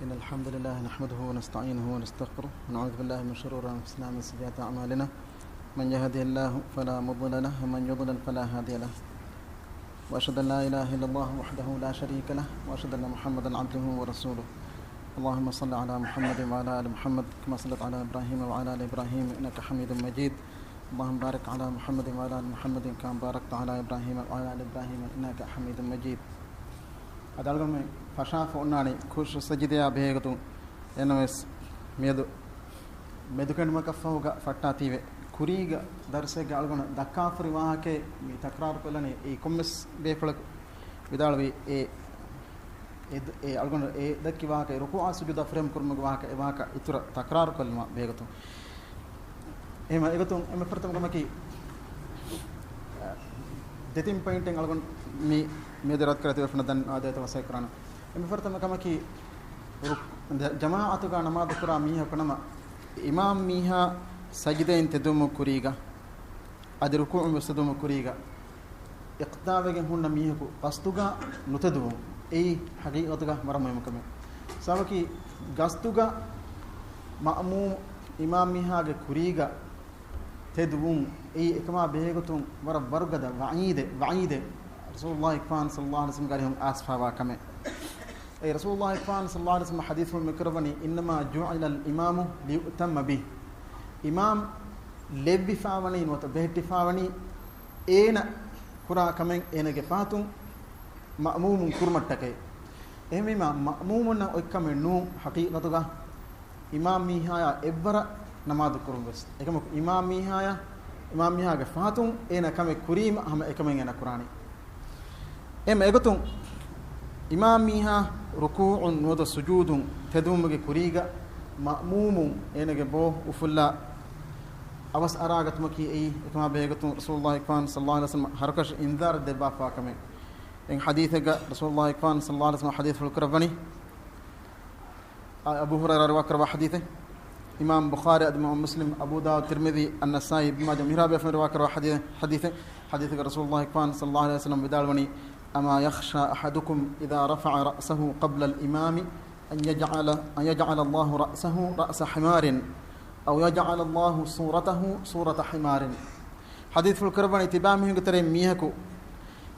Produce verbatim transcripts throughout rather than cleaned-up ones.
إن الحمد لله نحمده ونستعينه ونستغفره، ونعوذ بالله من شرور أنفسنا ومن سيئات أعمالنا. من يهده الله فلا مضل له، ومن يضلل فلا هادي له. وأشهد أن لا إله إلا الله وحده لا شريك له، وأشهد أن محمدا عبده ورسوله. اللهم صل على محمد وعلى آل محمد، كما صليت على إبراهيم وعلى آل إبراهيم إنك حميد مجيد. اللهم بارك على محمد وعلى آل محمد، كما باركت على إبراهيم وعلى آل إبراهيم إنك حميد مجيد. އަދި އަޅުގަނޑުމެން ފަށާފަ އޮންނާނީ ޚުޝޫޢު ސަޖިދަޔާ ބެހޭގޮތުން. އެހެންނަމަވެސް، މިއަދު މެދުކެނޑުމަކަށްފަހުގަ ފައްޓާތީވެ، ކުރީގަ ދަރުސެއްގަ އަޅުގަނޑަށް ދައްކާފަރި ވާހަކައެއް މި ތަކްރާރުކޮށްލަނީ އެއީ ކޮންމެސް ބޭފުޅަކު ވިދާޅުވި އެ، އެ ދ-، އެ އަޅުގަނޑު އެ ދައްކި ވާހަކަ، އެ ރުކޫޢާ ސުޖޫދާ ފުރިހަމަ ކުރުމުގެ ވާހަކަ، އެ ވާހަކަ އިތުރަށް ތަކްރާރުކޮށްލުމާ ބެހޭގޮތުން. އެހެން އެގޮތުން އެންމެ ފުރަތަމަ ކަމަކީ، އަ، ދެތިން ޕޮއިންޓެއް އަޅުގަނޑު މި، މިއަދު ރައްދުކުރާތީވެފަ ދަން އާދޭތަ ވަސައި ކުރާނަ. އެންމެ ފުރަތަމަ ކަމަކީ، ރު-، ޖަ-، ޖަމާޢަތުގަ ނަމާދު ކުރާ މީހަކު ނަމަ، އިމާމް މީހާ ސަޖިދައިން ތެދުވުމު ކުރީގަ، އަދި ރުކޫޢު ވެސް ތެދުވުމު ކުރީގަ، އިޤްތިދާވެގެން ހުންނަ މީހަކު ޤަޞްދުގަ ނުތެދުވުން، އެއީ ޙަޤީޤަތުގަ ވަރަށް މުހިއްމު ކަމެއް. ސަބަބަކީ ޤަޞްދުގަ މައުމޫމު އިމާމް މީހާގެ ކުރީގަ ތެދުވުން، އެއީ އެކަމާ ބެހޭގޮތުން ވަރަށް ވަރުގަދަ ވަޢީދެއް، ވަޢީދެއް. ރަސޫލުﷲ ފާން ޞައްލަﷲ ޢަލައިހި ވަސައްލަމްގެ އަރިހުން އައިސްފާވާ ކަމެއް. އެ ރަސޫލުﷲ ފާން ޞައްލަﷲ ޢަލައިހި ވަސައްލަމް ޙަދީޘްފުޅު މި ކުރައްވަނީ، "إنما جعل الإمام ليؤتم به." އިމާމް ލެއްވިފާވަނީ ނުވަތަ ބެހެއްޓިފާވަނީ އޭނަ ކުރާ ކަމެއް އޭނަގެ ފަހަތުން މައުމޫމުން ކުރުމަށްޓަކައި. އެހެންވީމާ، މައުމޫމުންނަށް އޮތް ކަމެއް ނޫން ޙަޤީޤަތުގަ އިމާމް މީހާޔާ އެއްވަރަށް ނަމާދު ކުރުން ވެސް. އެކަމަކު އިމާމް މީހާޔާ، އިމާމް މީހާގެ ފަހަތުން އޭނަ ކަމެއް ކުރީމަ ހަމަ އެކަމެއް އޭނަ ކުރާނީ. އެހެން އެގޮތުން އިމާމް މީހާ ރުކޫޢުން ނުވަތަ ސުޖޫދުން ތެދުވުމުގެ ކުރީގަ މައުމޫމުން އޭނަގެ ބޯ އުފުއްލާ އަވަސް އަރާގަތުމަކީ އެއީ އެކަމާ ބެހޭގޮތުން ރަސޫލުﷲ ފާން ޞައްލަﷲ ޢަލައިހި ވަސައްލަމް ހަރުކަށި އިންޒާރު ދެއްވާފާ ކަމެއް. އެ ޙަދީޘެއްގަ ރަސޫލުﷲ ފާން ޞައްލަﷲ ޢަލައިހި ވަސައްލަމް ޙަދީޘްފުޅު ކުރައްވަނީ، އަ-، އަބޫ ހުރައިރާ ރިވާ ކުރައްވާ ޙަދީޘެއް. އިމާމް ބުޚާރީ އަދި އިމާމް މުސްލިމް، އަބޫ ދާވޫދު، ތިރްމިޛީ، އައްނަސާއީ، އިބްނު މާޖާ، މިހިރާބޭފުޅުން ރިވާ ކުރައްވާ ޙަދީޘެއް، ޙަދީޘެއް. ޙަދީޘުގަ ރަސޫލުﷲ ފާން ޞައްލަﷲ ޢަލައިހި ވަސައްލަމް ވިދާޅުވަނީ، "أما يخشى أحدكم إذا رفع رأسه قبل الإمام أن يجعل، أن يجعل الله رأسه رأس حمار، أو يجعل الله صورته صورة حمار." ޙަދީޘްފުޅު ކުރައްވަނީ، ތިބާ މީހުންގެ ތެރެއިން މީހަކު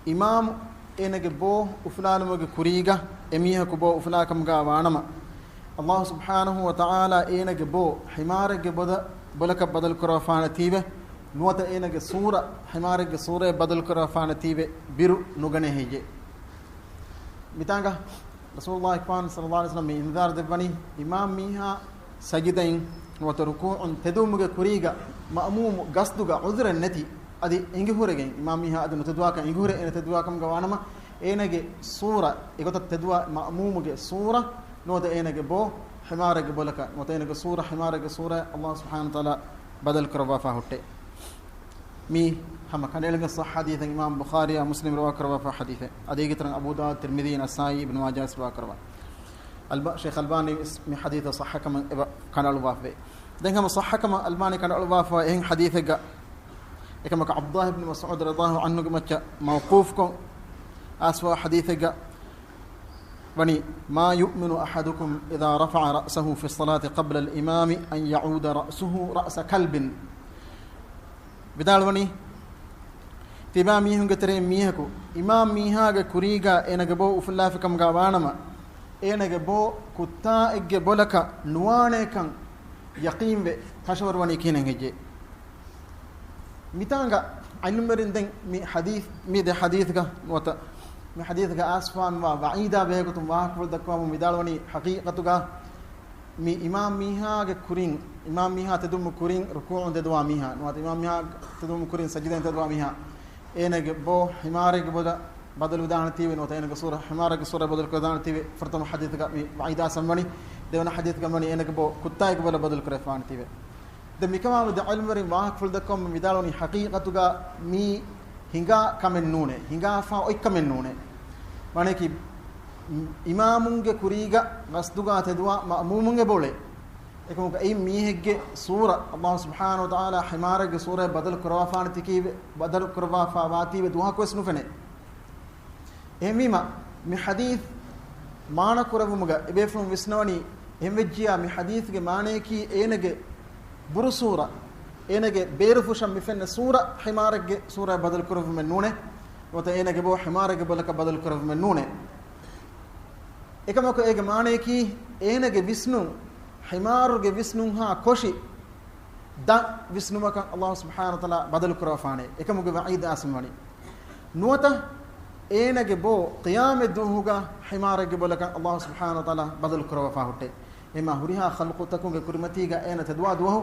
އިމާމު އޭނަގެ ބޯ އުފުލާލުމުގެ ކުރީގަ އެމީހަކު ބޯ އުފުލާކަމުގަ ވާނަމަ، ﷲ ސުބްޙާނަހޫ ވަތަޢާލާ އޭނަގެ ބޯ ޙިމާރެއްގެ ބޮލަ-، ބޮލަކަށް ބަދަލު ކުރައްވާފާނެތީވެ، ނުވަތަ އޭނަގެ ސޫރަ ޙިމާރެއްގެ ސޫރަޔަށް ބަދަލު ކުރައްވާފާނެތީވެ، ބިރު ނުގަނޭ ހެއްޔޭ؟ މިތާނގަ ރަސޫލުﷲ ފާން ޞައްލަﷲ ޢަލައިހި ވަސައްލަމް މި އިންޒާރު ދެއްވަނީ، އިމާމް މީހާ ސަޖިދައިން ނުވަތަ ރުކޫޢުން ތެދުވުމުގެ ކުރީގަ މައުމޫމު ގަސްދުގަ ޢުޛުރެއް ނެތި، އަދި އެނގިހުރެގެން، އިމާމް މީހާ އަދި ނުތެދުވާކަން އެނގިހުރެ އޭނަ ތެދުވާކަމުގަ ވާނަމަ، އޭނަގެ ސޫރަ އެގޮތަށް ތެދުވާ މައުމޫމުގެ ސޫރަ ނުވަތަ އޭނަގެ ބޯ ޙިމާރެއްގެ ބޮލަކަށް ނުވަތަ އޭނަގެ ސޫރަ ޙިމާރެއްގެ ސޫރަޔަށް ﷲ ސުބްޙާނަހޫ ވަތަޢާލާ ބަދަލު ކުރައްވާފާ ހުއްޓޭ. މީ ހަމަ ކަނޑައެޅުމެއް ޞައްޙަ ޙަދީޘެއް، އިމާމް ބުޚާރީއާ މުސްލިމް ރިވާ ކުރައްވާފާ ޙަދީޘެއް. އަދި އޭގެ ތެރެއިން އަބޫ ދާވޫދު، ތިރްމިޛީ، ނަސާއީ، އިބްނު މާޖާ ވެސް ރިވާ ކުރައްވާ. އަލްބާ-، ޝޭޚް އަލްބާނީ ވެސް މި ޙަދީޘަށް ޞައްޙަ ކަމަށް އެބަ ކަނޑައަޅުއްވާފަވޭ. ދެން ހަމަ ޞައްޙަ ކަމަށް އަލްބާނީ ކަނޑައަޅުއްވާފަވާ އެހެން ޙަދީޘެއްގަ އެކަމަކު ޢަބްދުﷲ އިބްނު މަސްޢޫދު ރަޟިޔަﷲ ޢަންހުގެ މައްޗަށް މައުޤޫފްކޮށް އައިސްފަވާ ޙަދީޘެއްގަ ވަނީ، "ما يؤمن أحدكم إذا رفع رأسه في الصلاة قبل الإمام أن يعود رأسه رأس كلب." ވިދާޅުވަނީ، ތިބާ މީހުންގެ ތެރެއިން މީހަކު އިމާމް މީހާގެ ކުރީގަ އޭނަގެ ބޯ އުފުއްލާފިކަމުގަ ވާނަމަ، އޭނަގެ ބޯ ކުއްތާއެއްގެ ބޮލަކަށް ނުވާނޭކަން ޔަޤީންވެ ކަށަވަރުވަނީ ކިހިނެއް ހެއްޔޭ؟ މިތާނގަ ޢިލްމުވެރިން ދެން މި ޙަދީޘް، މި ދެ ޙަދީޘްގަ ނުވަތަ މި ޙަދީޘްގަ އައިސްފާންވާ ވަޢީދާ ބެހޭގޮތުން ވާހަކަފުޅު ދައްކަވަމުން ވިދާޅުވަނީ، ޙަޤީޤަތުގަ މި އިމާމް މީހާގެ ކުރިން، އިމާމް މީހާ ތެދުމު ކުރިން ރުކޫޢުން ތެދުވާ މީހާ، ނުވަތަ އިމާމް މީހާ ތެދުމު ކުރިން ސަޖިދައިން ތެދުވާ މީހާ، އޭނަގެ ބޯ ޙިމާރެއްގެ ބޮލަށް ބަދަލު ވެދާނެތީވެ، ނުވަތަ އޭނަގެ ސޫރަ ޙިމާރެއްގެ ސޫރަޔަށް ބަދަލު ކުރެދާނެތީވެ، ފުރަތަމަ ޙަދީޘްގަ މި ވަޢީދާ ސަމްވަނީ، ދެވަނަ ޙަދީޘްގަ ވަނީ އޭނަގެ ބޯ ކުއްތާއެއްގެ ބޮލަށް ބަދަލު ކުރެވިފާނެތީވެ. ދެން މިކަމާ މި ދެ ޢިލްމުވެރިން ވާހަކަފުޅު ދައްކަވަމުން ވިދާޅުވަނީ، ޙަޤީޤަތުގަ މީ ހިނގާ ކަމެއް ނޫނޭ، ހިނގާފާ އޮތް ކަމެއް ނޫނޭ. ވަނަކީ، އިމާމުންގެ ކުރީގަ ގަސްދުގަ ތެދުވާ މައުމޫމުންގެ ބޮޅޭ. އެކަމަކު އެއީ މީހެއްގެ ސޫރަ، ﷲ ސުބްޙާނަހޫ ވަތަޢާލާ ޙިމާރެއްގެ ސޫރަޔަށް ބަދަލު ކުރަވާފާނެތީވެ، ބަދަލު ކުރަވާފާ ވާތީވެ ދުވަހަކުވެސް ނުފެނޭ. އެހެންވީމަ، މި ޙަދީޘް މާނަ ކުރެއްވުމުގަ އެބޭފުޅުން ވިސްނަވަނީ، އެހެންވެއްޖިއްޔާ މި ޙަދީޘްގެ މާނަޔަކީ އޭނަގެ ބުރު ސޫރަ، އޭނަގެ ބޭރުފުށަށް މި ފެންނަ ސޫރަ، ޙިމާރެއްގެ ސޫރައަށް ބަދަލު ކުރެއްވުމެއް ނޫނޭ. ނުވަތަ އޭނަގެ ބޯ ޙިމާރެއްގެ ބޮލަކަށް ބަދަލު ކުރެއްވުމެއް ނޫނޭ. އެކަމަކު އޭގެ މާނަޔަކީ އޭނަގެ ވިސްނުން، ޙިމާރުގެ ވިސްނުންހާ ކޮށި ދަށް ވިސްނުމަކަށް ﷲ ސުބްޙާނަހޫ ވަތަޢާލާ ބަދަލު ކުރައްވާފާނެ. އެކަމުގެ ވަޢީދު އާސިމް ވަނީ. ނުވަތަ އޭނަގެ ބޯ ޤިޔާމަތް ދުވަހުގަ ޙިމާރެއްގެ ބޮލަކަށް ﷲ ސުބްޙާނަހޫ ވަތަޢާލާ ބަދަލު ކުރައްވާފާ ހުއްޓޭ. އެމާ ހުރިހާ ޚަލްޤުތަކުންގެ ކުރިމަތީގަ އޭނަ ތެދުވާ ދުވަހު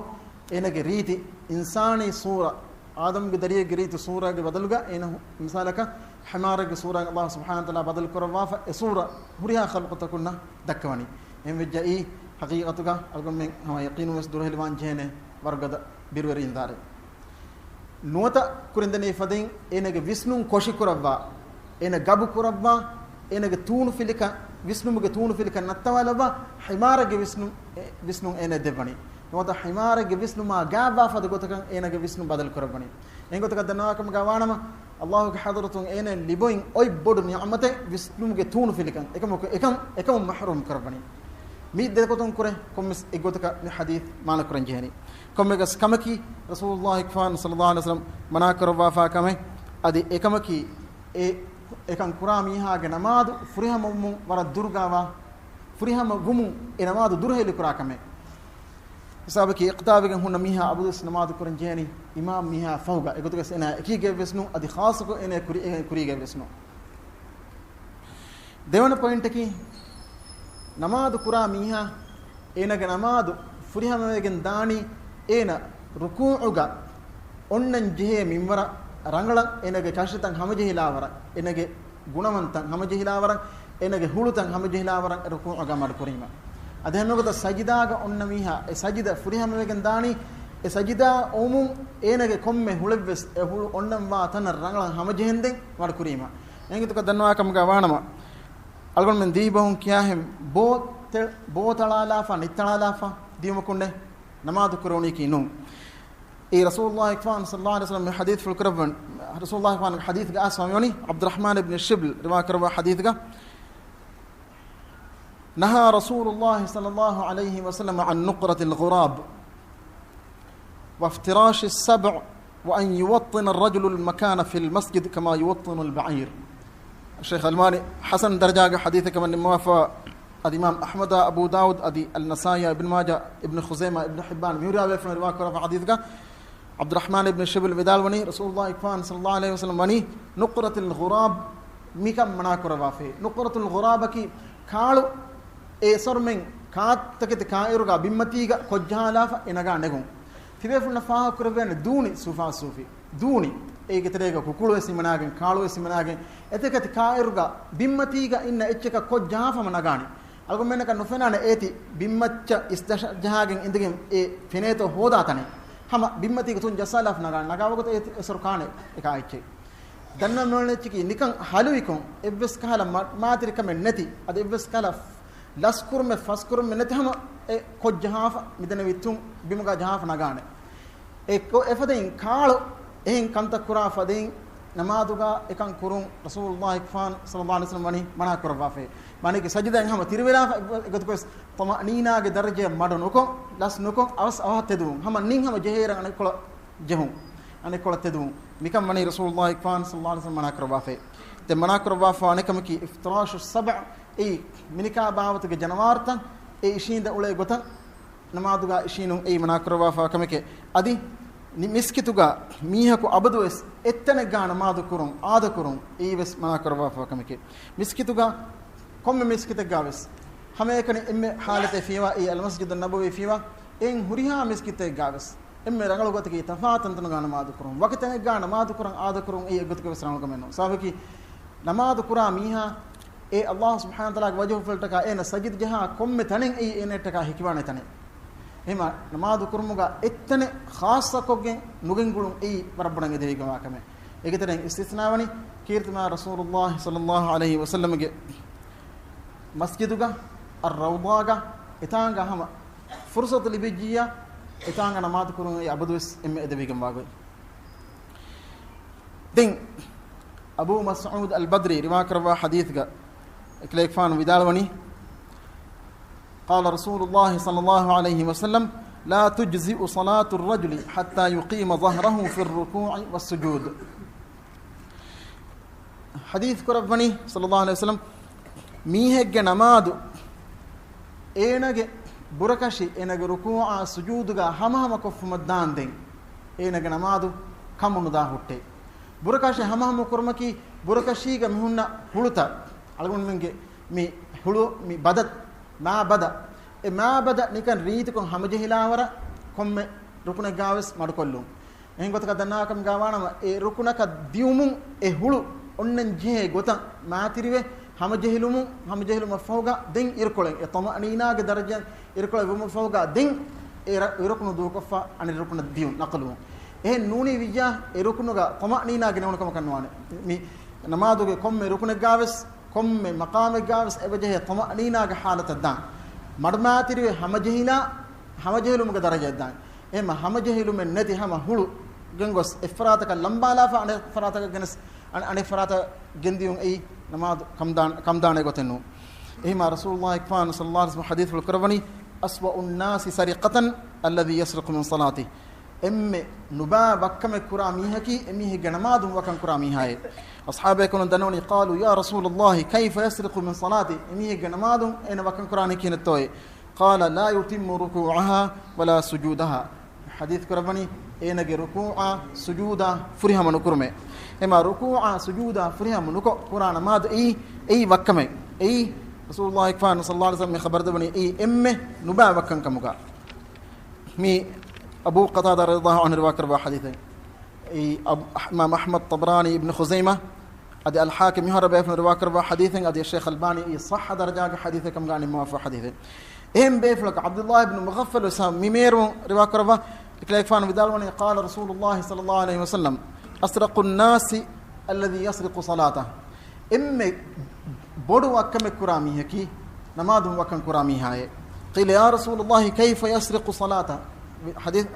އޭނަގެ ރީތި އިންސާނީ ސޫރަ، އާދަމްގެ ދަރިއެއްގެ ރީތި ސޫރައިގެ ބަދަލުގަ އޭނަ ހު-، މިސާލަކަށް ޙިމާރެއްގެ ސޫރައިން ﷲ ސުބްޙާނަހޫ ވަތަޢާލާ ބަދަލު ކުރައްވާފަ އެ ސޫރަ ހުރިހާ ޚަލްޤުތަކުންނަށް ދައްކަވަނީ. އެހެންވެއްޖައީ، ޙަޤީޤަތުގަ އަޅުގަނޑުމެން ހަމަ ޔަޤީނުން ވެސް ދުރުހެލިވާން ޖެހޭނެ ވަރުގަދަ ބިރުވެރި އިންޒާރެއް. ނުވަތަ ކުރިންދެނީ ފަދައިން އޭނަގެ ވިސްނުން ކޮށިކުރައްވާ، އޭނަ ގަބު ކުރައްވާ، އޭނަގެ ތޫނުފިލިކަން، ވިސްނުމުގެ ތޫނުފިލިކަން ނައްތަވާލައްވާ، ޙިމާރެއްގެ ވިސްނުން، އެ، ވިސްނުން އޭނަ ދެއްވަނީ. ނުވަތަ ޙިމާރެއްގެ ވިސްނުމާ ގާތްވާ ފަދަ ގޮތަކަށް އޭނަގެ ވިސްނުން ބަދަލު ކުރައްވަނީ. އެހެން ގޮތަކަށް ދަންނަވާކަމުގަ ވާނަމަ، ﷲގެ ޙަޟްރަތުން އޭނަ ލިބުއިން އޮތް ބޮޑު ނިޢުމަތެއް ވިސްނުމުގެ ތޫނުފިލިކަން. އެކަމަކު އެކަން، އެކަމުން މަޙްރޫމް ކުރައްވަނީ. މި ދެ ގޮތުން ކުރެ ކޮންމެސް އެއްގޮތަކަށް މި ޙަދީޘް މާނަ ކުރަން ޖެހެނީ. ކޮންމެގަސް ކަމަކީ، ރަސޫލުﷲ އަކްރަމް ޞައްލަﷲ ޢަލައިހި ވަސައްލަމް މަނާ ކުރައްވާފާ ކަމެއް. އަދި އެކަމަކީ، އެ، އެކަން ކުރާ މީހާގެ ނަމާދު ފުރިހަމަވުމުން ވަރަށް ދުރުގަވާ، ފުރިހަމަ ވުމުން އެ ނަމާދު ދުރުހެލި ކުރާ ކަމެއް. ހިސާބަކީ، އިޤްތިދާވެގެން ހުންނަ މީހާ އަބަދުވެސް ނަމާދު ކުރަން ޖެހެނީ އިމާމް މީހާ ފަހުގަ. އެގޮތުގަސް އޭނާ އެކީގައިވެސް ނޫން، އަދި ޚާއްޞަކޮށް އޭނާ ކުރި-، އޭ ކުރީގައިވެސް ނޫން. ދެވަނަ ޕޮއިންޓަކީ، ނަމާދު ކުރާ މީހާ އޭނާގެ ނަމާދު ފުރިހަމަވެގެން ދާނީ އޭނަ ރުކޫޢުގަ އޮންނަން ޖެހޭ މިންވަރަށް ރަނގަޅަށް، އޭނާގެ ކަށިތައް ހަމަޖެހިލާވަރަށް، އޭނާގެ ގުނަވަންތައް ހަމަޖެހިލާވަރަށް، އޭނާގެ ހުޅުތައް ހަމަޖެހިލާވަރަށް ރުކޫޢުގަ މަޑުކުރީމަ. އަދި ހަމައެގޮތަށް ސަޖިދާގަ އޮންނަ މީހާ އެ ސަޖިދަ ފުރިހަމަވެގެން ދާނީ، އެ ސަޖިދާ އޮމުން އޭނާގެ ކޮންމެ ހުޅެއްވެސް އެ ހުޅު އޮންނަންވާ ތަނަށް ރަނގަޅަށް ހަމަޖެހެންދެން މަޑުކުރީމަ. އެނގިތުކަ ދަންނަވާ ކަމުގަ ވާނަމަ، އަޅުގަނޑުމެން ދީބަހުން ކިޔާހެން ބޯ ތެ-، ބޯ ތަޅާލާފަ، ނިއްތަޅާލާފަ ދިޔުމަކުންނެ ނަމާދު ކުރެވުނީކީ ނޫން. އެ ރަސޫލުﷲ އަކްރަމް ޞައްލަﷲ ޢަލައިހި ވަސައްލަމް މި ޙަދީޘް ފުޅު ކުރައްވަން، ރަސޫލުﷲ އަކްރަމް ޙަދީޘްގެ އާސް ވަނީ ޢަބްދުއްރަޙްމާން އިބްނު ޝިބްލް ރިވާ ކުރައްވާ ޙަދީޘްގަ، نهى رسول الله صلى الله عليه وسلم عن نقرة الغراب وافتراش السبع وأن يوطن الرجل المكان في المسجد كما يوطن البعير. ޝޭޚް އަލްބާނީ ޙަސަން ދަރަޖާގެ ޙަދީޘެއް ކަމަށް ނިންމަވާފަ، އަދި އިމާމް އަޙްމަދާ، އަބޫ ދާވޫދް، އަދި އަލްނަސާއީއާ، އިބްނު މާޖާ، އިބްނު ޚުޒައިމާ، އިބްނު ޙިއްބާން މިހުރިހާ ބޭފުޅުން ރިވާ ކުރާ ޙަދީޘްގަ ޢަބްދުއްރަޙްމާން އިބްނު ޝިބްލް ވިދާޅުވަނީ، ރަސޫލުﷲ އަކްރަމް ޞައްލަﷲ ޢަލައިހި ވަސައްލަމް ވަނީ، نقرة الغراب މިކަން މަނާ ކުރައްވާފައި. نقرة الغراب އަކީ ކާޅު، އެ އެސޮރުމެން ކާތަކެތި ކާއިރުގަ ބިންމަތީގަ ކޮށްޖަހާލާފަ އެ ނަގާ ނެގުން. ތިބޭފުޅުންނަށް ފާހަގަ ކުރެވޭނެ ދޫނި ސުފާސޫފި. ދޫނި. އޭގެ ތެރޭގަ ކުކުޅު ވެސް ހިމަނާގެން، ކާޅު ވެސް ހިމަނާގެން، އެތަކެތި ކާއިރުގަ ބިންމަތީގަ އިންނަ އެއްޗަކަށް ކޮށްޖަހާފަ ނަގާނެ. އަޅުގަނޑުމެންނަކަށް ނުފެނާނެ އޭތި ބިންމައްޗަށް އިސް ޖަހާގެން އިނދެގެން އެ ފެނޭތޯ ހޯދާ ތަނެއް. ހަމަ ބިންމަތީގަ ތުން ޖައްސާލާފަ ނަގާނެ. ނަގާ ވަގުތު އެ އެސޮރު ކާނެ އެކާ އެއްޗެއް. ދަންނަވަން މިއުޅެނީ އެއްޗަކީ ނިކަން ހަލުވިކޮށް، އެއްވެސް ކަހަލަ މަ-، މާތިރިކަމެއް ނެތި، އަދި އެއްވެސް ކަހަލަ ލަސްކުރުމެއް ފަސްކުރުމެއް ނެތި ހަމަ އެ ކޮށްޖަހާފަ މިދަންނެވި ތުން ބިމުގަ ޖަހާފަ ނަގާނެ. އެ ކޮ-، އެފަދައިން ކާޅު އެހެން ކަންތައް ކުރާ ފަދައިން ނަމާދުގަ އެކަން ކުރުން ރަސޫލުﷲ އަކްރަމް ޞައްލަﷲ ޢަލައިހި ވަސައްލަމް ވަނީ މަނާ ކުރައްވާފައި. މާނައަކީ ސަޖިދައިން ހަމަ ތިރިވެލާފަ އެގޮތަކަށް ވެސް ޠުމައްނީނާގެ ދަރަޖަޔަށް މަޑު ނުކޮށް، ލަސް ނުކޮށް، އަވަސް އަވަހަށް ތެދުވުން. ހަމަ ނިން ހަމަ ޖެހޭއިރަށް އަނެއްކޮޅަށް ޖެހުން. އަނެއްކޮޅަށް ތެދުވުން. މިކަން ވަނީ ރަސޫލުﷲ އަކްރަމް ޞައްލަﷲ ޢަލައިހި ވަސައްލަމް މަނާ ކުރައްވާފައި. ދެން މަނާ ކުރައްވާފަ އަނެއް ކަމަކީ އިފްތިރާޝު ސަބްޢި، އެއީ މިނިކާ ބާވަތުގެ ޖަނަވާރުތައް އެ އިށީނދެ އުޅޭ ގޮތަށް ނަމާދުގަ އިށީނުން އެއީ މަނާ ކުރައްވާފަ ކަމެކޭ. އަދި މި-، މިސްކިތުގަ މީހަކު އަބަދުވެސް އެއްތަނެއްގަ ނަމާދު ކުރުން އާދަ ކުރުން އެއީ ވެސް މަނާ ކުރައްވާފަ ކަމެކޭ. މިސްކިތުގަ ކޮންމެ މިސްކިތެއްގަ ވެސް ހަމައެކަނި އެންމެ ހާލަތެއް ފިޔަވާ އެއީ އަލްމަސްޖިދު ނަބަވީ ފިޔަވާ، އެއިން ހުރިހާ މިސްކިތެއްގަ ވެސް އެންމެ ރަނގަޅު ގޮތަކީ ތަފާތު ތަންތަނުގަ ނަމާދު ކުރުން. ވަކި ތަނެއްގަ ނަމާދު ކުރަން އާދަ ކުރުން އެއީ އެއްގޮތަކަށް ވެސް ރަނގަޅު ކަމެއް ނޫން. ސަބަބަކީ ނަމާދު ކުރާ މީހާ އެ ﷲ ސުބްޙާނަހޫ ވަތަޢާލާގެ ވަޖުހުފުޅަށްޓަކާ އޭނަ ސަޖިދަ ޖަހާ ކޮންމެ ތަނެއް އެއީ އޭނައަށްޓަކާ ހެކިވާނެ ތަނެއް. އެހެންމަ ނަމާދު ކުރުމުގަ އެއްތަނެއް ޚާއްޞަކޮށްގެން ނުގެންގުޅުން އެއީ ވަރަށް ބޮޑަށް އެދެވިގެންވާ ކަމެއް. އޭގެ ތެރެއިން އިސްތިސްނާވަނީ ކީރިތި މާ ރަސޫލުﷲ ޞައްލަﷲ ޢަލައިހި ވަސައްލަމްގެ މަސްޖިދުގަ، އައްރައުޟާގަ، އެތާނގަ ހަމަ ފުރުޞަތު ލިބިއްޖިއްޔާ، އެތާނގަ ނަމާދު ކުރުން އެއީ އަބަދުވެސް އެންމެ އެދެވިގެންވާ ގޮތް. ދެން އަބޫ މަސްޢޫދު އަލްބަދްރީ ރިވާ ކުރައްވާ ޙަދީޘްގަ، އެކަލޭގެފާނު ވިދާޅުވަނީ، قال رسول الله صلى الله عليه وسلم، لا تجزئ صلاة الرجل حتى يقيم ظهره في الركوع والسجود. ޙަދީޘް ކުރައްވަނީ، صلى الله عليه وسلم، މީހެއްގެ ނަމާދު އޭނަގެ ބުރަކަށި އޭނަގެ ރުކޫޢާ ސުޖޫދުގަ ހަމަހަމަ ކޮށްފުމަށް ދާންދެން އޭނަގެ ނަމާދު ކަމުނުދާ ހުއްޓޭ. ބުރަކަށި ހަމަހަމަ ކުރުމަކީ، ބުރަކަށީގަ މިހުންނަ ހުޅުތައް، އަޅުގަނޑުމެންގެ މި ހުޅު، މި ބަދަ، މާ ބަދަ، އެ މާ ބަދަ ނިކަން ރީތިކޮށް ހަމަޖެހިލާވަރަށް ކޮންމެ ރުކުނެއްގާވެސް މަޑުކޮށްލުން. އެހެން ގޮތަކަށް ދަންނާކަމުގަ ވާނަމަ، އެ ރުކުނަކަށް ދިއުމުން އެ ހުޅު އޮންނަން ޖެހޭ ގޮތަށް މާތިރިވެ، ހަމަޖެހިލުމުން، ހަމަޖެހިލުމަށްފަހުގަ ދެން އިރުކޮޅެއް، އެ ޠަމައަނީނާގެ ދަރަޖައަށް އިރުކޮޅެއް ވުމަށްފަހުގަ ދެން އެ ރަ-، އެ ރުކުނު ދޫކޮށްފަ އަނެއް ރުކުނަށް ދިއުން، ނަޤުލުވުން. އެހެން ނޫނީ ވިއްޔާ، އެ ރުކުނުގަ ޠަމައަނީނާ ގެނެވުނު ކަމަކަށް ނުވާނެ. މި ނަމާދުގެ ކޮންމެ ރުކުނެއްގާވެސް، ކޮންމެ މަޤާމެއްގާވެސް އެބަޖެހޭ ޠަމައަނީނާގެ ޙާލަތަށް ދާން. މަޑުމާތިރިވެ ހަމަޖެހިލާ، ހަމަޖެހިލުމުގެ ދަރަޖައަށް ދާން. އެހެންމަ ހަމަޖެހިލުމެއް ނެތި ހަމަ ހުޅު ގެންގޮސް އެއްފަރާތަކަށް ލަނބާލާފަ އަނެއްފަރާތަކަށް ގެނެސް، އަނެ-، އަނެއްފަރާތަށް ގެންދިޔުން އެއީ ނަމާދު ކަމްދާން-، ކަމްދާނެ ގޮތެއް ނޫން. އެހެންމަ ރަސޫލުﷲ އަކްބަރު ޞައްލަﷲ ޢަލައިހި ވަސައްލަމަ ޙަދީޘްފުޅު ކުރައްވަނީ، أسوأ الناس سرقة الذي يسرق من صلاته. އެންމެ ނުބާ ވައްކަމެއް ކުރާ މީހަކީ އެމީހެއްގެ ނަމާދުން ވަކަން ކުރާ މީހާއޭ. އަޞްޙާބޭކަލުން ދަންނަވަނީ، قالوا يا رسول الله كيف يسرق من صلاته؟ އެމީހެއްގެ ނަމާދުން އޭނަ ވަކަން ކުރާނީ ކިހިނެއްތޯއޭ؟ قال لا يتم ركوعها ولا سجودها. ޙަދީޘް ކުރައްވަނީ، އޭނަގެ ރުކޫޢާ ސުޖޫދާ ފުރިހަމަ ނުކުރުމޭ. އެހެންމަ ރުކޫޢާ ސުޖޫދާ ފުރިހަމަ ނުކޮށް ކުރާ ނަމާދު އެއީ، އެއީ ވައްކަމެއް. އެއީ ރަސޫލުﷲ އަކްބަރު ޞައްލަﷲ ޢަލައިހި ވަސައްލަމަ ޚަބަރު ދެއްވަނީ އެއީ އެންމެ ނުބާ ވައްކަން ކަމުގަ. މީ އަބޫ ޤަތާދާ ރަޟިޔަﷲ ޢަންހު ރިވާކުރައްވާ ޙަދީޘެއް. އެއީ އަބް-، އިމާމް އަޙްމަދު، ޠަބަރާނީ، އިބްނު ޚުޒައިމާ، އަދި އަލްޙާކިމް މިހާރު ބޭފުޅުން ރިވާކުރައްވާ ޙަދީޘެއް، އަދި ޝޭޚް އަލްބާނީ އެއީ ޞައްޙަ ދަރަޖާގެ ޙަދީޘެއް ކަމުގަ ނިންމަވާފަ ޙަދީޘެއް. އެހެން ބޭފުޅަކަށް ޢަބްދުﷲ އިބްނު މުޣައްފަލު ވެސް މި މޭރުން ރިވާކުރައްވާ، އެކަލޭގެފާނު ވިދާޅުވަނީ، قال رسول الله صلى الله عليه وسلم، أسرق الناس الذي يسرق صلاته. އެންމެ ބޮޑު ވައްކަމެއް ކުރާ މީހަކީ ނަމާދުން ވަކަން ކުރާ މީހާއޭ. قيل يا رسول الله كيف يسرق صلاته؟ ޙަދީޘް،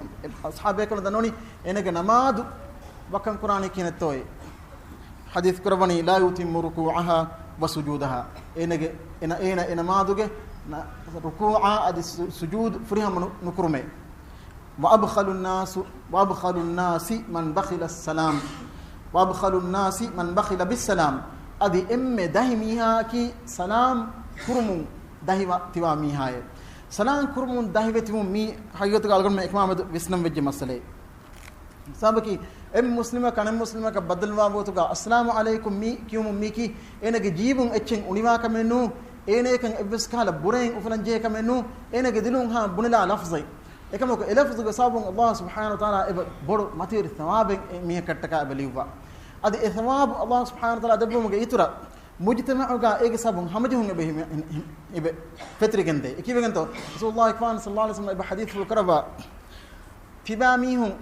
އަޞްޙާބޭކަލުން ދަންނަވަނީ އޭނަގެ ނަމާދު ވަކަން ކުރާނީ ކިހިނެއްތޯއޭ؟ ޙަދީޘް ކުރައްވަނީ لا يتم ركوعها وسجودها. އޭނަގެ، އޭނަ، އޭނަ އެ ނަމާދުގެ ނަ-، ރުކޫޢާ އަދި ސު-، ސުޖޫދު ފުރިހަމަ ނު-، ނުކުރުމޭ. وأبخل الناس، وأبخل الناس من بخل السلام، وأبخل الناس من بخل بالسلام. އަދި އެންމެ ދަހި މީހާއަކީ ސަލާމް ކުރުމުން ދަހިވެ ތިބާ މީހާއޭ. ސަލާމް ކުރުމުން ދަހިވެ ތިބުން މީ ހަގީގަތުގަ އަޅުގަނޑުމެން އެކަމާމެދު ވިސްނަން ވެއްޖެ މައްސަލައެއް. ސަބަބަކީ، އެއް މުސްލިމަކަށް އަނެއް މުސްލިމަކަށް ބައްދަލުވާ ގޮތުގަ އައްސަލާމު ޢަލައިކުމް މީ ކިޔުމުން މީކީ އޭނަގެ ޖީބުން އެއްޗެއް އުނިވާ ކަމެއް ނޫން، އޭނައަކަށް އެއްވެސް ކަހަލަ ބުރައެއް އުފުލަން ޖެހޭ ކަމެއް ނޫން، އޭނަގެ ދިލުން ހާ ބުނެލާ ލަފްޒެއް. އެކަމަކު އެ ލަފްޒުގެ ސަބަބުން ﷲ ސުބްޙާނަހޫ ވަތަޢާލާ އެބަ ބޮޑު މަތިވެރި ޘަވާބެއް އެ މީހަކަށްޓަކާ އެބަ ލިޔުއްވާ. އަދި އެ ޘަވާބު ﷲ ސުބްޙާނަހޫ ވަތަޢާލާ ދެއްވުމުގެ އިތުރަށް، މުޖްތަމަޢުގަ އޭގެ ސަބަބުން ހަމަޖެހުން އެބަ ހިމެ-، ހި-، އެބަ ފެތުރިގެންދޭ. އެ ކީއްވެގެންތޯ؟ ރަސޫލުﷲ އަކްބަރު ޞައްލަﷲ ޢަލައިހި ވަސައްލަމަ އެބަ ޙަދީޘްފުޅު ކުރައްވާ، ތިބާ މީހުން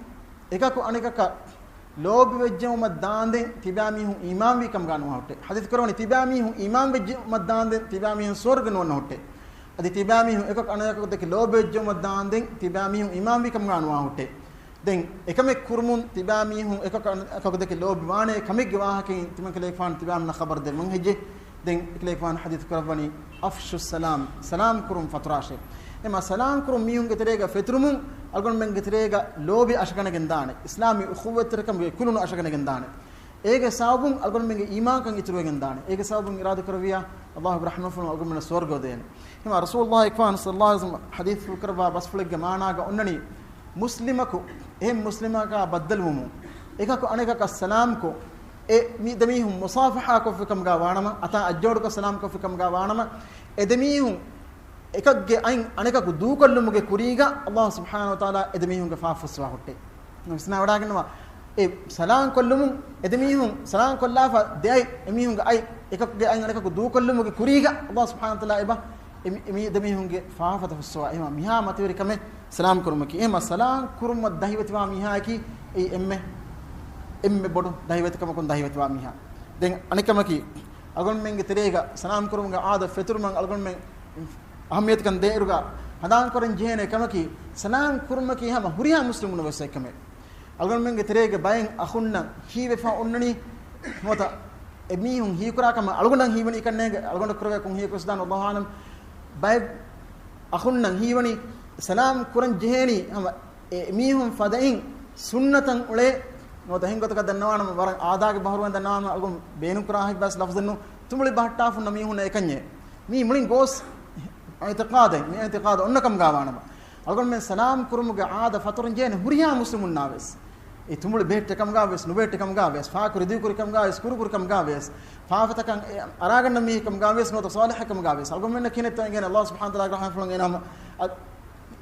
އެކަކު އަނެކަކަށް ލޯބިވެއްޖެއުމަށް ދާންދެން ތިބާ މީހުން އީމާންވީ ކަމުގަ ނުވާ ހުއްޓޭ. ޙަދީޘް ކުރައްވަނީ، ތިބާ މީހުން އީމާންވެއްޖެއުމަށް ދާންދެން ތިބާ މީހުން ސުވަރުގެ ނުވަންނަ ހުއްޓޭ. އަދި ތިބާ މީހުން އެކަކު އަނެކަކު ދެކެ ލޯބިވެއްޖެއުމަށް ދާންދެން ތިބާ މީހުން އީމާންވީ ކަމުގަ ނުވާ ހުއްޓޭ. ދެން އެކަމެއް ކުރުމުން ތިބާ މީހުން އެކަކު އަނެކަކު ދެކެ ލޯބިވާނޭ ކަމެއްގެ ވާހަކައިން ތިމަން ކަލޭގެފާނު ތިބާމީހުންނަށް ޚަބަރު ދެއްވަން ހެއްޖެ. ދެން އެކަލޭގެފާނު ޙަދީޘް ކުރައްވަނީ، أفشوا السلام، ސަލާމް ކުރުން ފަތުރާށޭ. އެމަ ސަލާމް ކުރުން މީހުންގެ ތެރޭގަ ފެތުރުމުން އަޅުގަނޑުމެންގެ ތެރޭގަ ލޯބި އަށަގަނެގެން ދާނެ. އިސްލާމީ އުޚުއްވަތްތެރިކަމުގެ ކުލުނު އަށަގަނެގެން ދާނެ. އޭގެ ސަބަބުން އަޅުގަނޑުމެންގެ އީމާންކަން އިތުރުވެގެން ދާނެ. އޭގެ ސަބަބުން އިރާދަ ކުރެއްވިޔާ، ﷲ އެބަ ރަޙްމަތްފުޅުން އަޅުގަނޑުމެންނަށް ސުވަރުގެ އުދޭނެ. ހިމާ ރަސޫލުﷲ އަކްބަރު ޞައްލަﷲ ޢަލައިހި ވަސައްލަމަ ޙަދީޘްފުޅު ކުރައްވާ ބަސްފުޅެއްގެ މާނާގަ އޮންނަނީ، މުސްލިމަކު އެހެން މުސްލިމަކާ ބައްދަލުވުމުން، އެކަކު އަނެކަކަށް ސަލާމްކޮށް، އެ މި ދެމީހުން މުޞާފަޙާކޮށްފި ކަމުގަ ވާނަމަ، އަތާ އަތްޖޯޑުކޮށް ސަލާމްކޮށްފި ކަމުގަ ވާނަމަ، އެ ދެމީހުން އެކަކުގެ އަތް އަނެކަކު ދޫކޮށްލުމުގެ ކުރީގަ ﷲ ސުބްޙާނަހޫ ވަތަޢާލާ އެ ދެމީހުންގެ ފާފަ ފުއްސަވާ ހުއްޓޭ. ވިސްނާވަޑައިގަންނަވާ، އެ ސަލާމް ކޮށްލުމުން އެ ދެމީހުން ސަލާމް ކޮށްލާފަ ދެ އަތް އެމީހުންގެ އަތް އެކަކުގެ އަތް އަނެކަކު ދޫކޮށްލުމުގެ ކުރީގަ ﷲ ސުބްޙާނަހޫ ވަތަޢާލާ އެބަ އެ މި-، އެ މި ދެމީހުންގެ ފާފަތައް ފުއްސަވާ. އެހެންވީމަ މިހާ މަތިވެރި ކަމެއް ސަލާމް ކުރުމަކީ. އެހެންވީމަ ސަލާމް ކުރުމަށް ދަހިވެތިވާ މީހާއަކީ އެއީ އެންމެ، އެންމެ ބޮޑު ދަހިވެތިކަމަކުން ދަހިވެތިވާ މީހާ. ދެން އަނެއްކަމަކީ، އަޅުގަނޑުމެންގެ ތެރޭގަ ސަލާމް ކުރުމުގެ އާދަ ފެތުރުމަށް އަޅުގަނޑުމެން އަހައްމިޔަތުކަން ދޭއިރުގަ ހަނދާންކުރަން ޖެހޭނެ ކަމަކީ، ސަލާމް ކުރުމަކީ ހަމަ ހުރިހާ މުސްލިމުންނަށް ވެސް އެއްކަމެއް. އަޅުގަނޑުމެންގެ ތެރޭގެ ބައެއް އަޚުންނަށް ހީވެފަ އޮންނަނީ ނުވަތަ އެމީހުން ހީކުރާ ކަމަށް އަޅުގަނޑަށް ހީވަނީ ކަންނޭނގެ، އަޅުގަނޑަށް ކުރެވޭ ކޮން ހީއެއްވެސް ދާން، އަﷲ އަޢުލަމް. ބައެއް އަޚުންނަށް ހީވަނީ ސަލާމް ކުރަން ޖެހޭނީ ހަމަ އެ މީހުން ފަދައިން ސުންނަތަށް އުޅޭ. ނުވަތަ އެހެން ގޮތަކަށް ދަންނަވާނަމަ، ވަރަށް އާދާގެ ބަހުރުވަން ދަންނަވާނަމަ، އަޅުގަނޑު ބޭނުން ކުރާ ހިތް ބަސް ލަފްޒެއްނު، ތުނބުޅި ބަހައްޓާފަ ހުންނަ މީހުންނަށް އެކަންޏެއް. މީ މުޅިން ގޯސް އިޢުތިޤާދެއް، މި އިޢުތިޤާދު އޮންނަ ކަމުގަ ވާނަމަ، އަޅުގަނޑުމެން ސަލާމް ކުރުމުގެ އާދަ ފަތުރަން ޖެހޭނެ ހުރިހާ މުސްލިމުންނާ ވެސް. އެ ތުނބުޅި ބެހެއްޓޭ ކަމުގަ ވެސް، ނުބެހެއްޓޭ ކަމުގަ ވެސް، ފާކުރި ދިގުކުރި ކަމުގަ ވެސް، ކުރުކުރި ކަމުގަ ވެސް، ފާފަތަކަށް އެ އަރާގަންނަ މީހެއް ކަމުގަ ވެސް، ނުވަތަ ޞާލިޙެއް ކަމުގަ ވެސް، އަޅުގަނޑުމެންނަށް ކިހިނެއްތޯ އެނގޭނެ، އަﷲ ސުބްޙާނަހޫ ވަތަޢާލާގެ ރަޙްމަތްފުޅުން އޭނަ ހަމަ، އަ،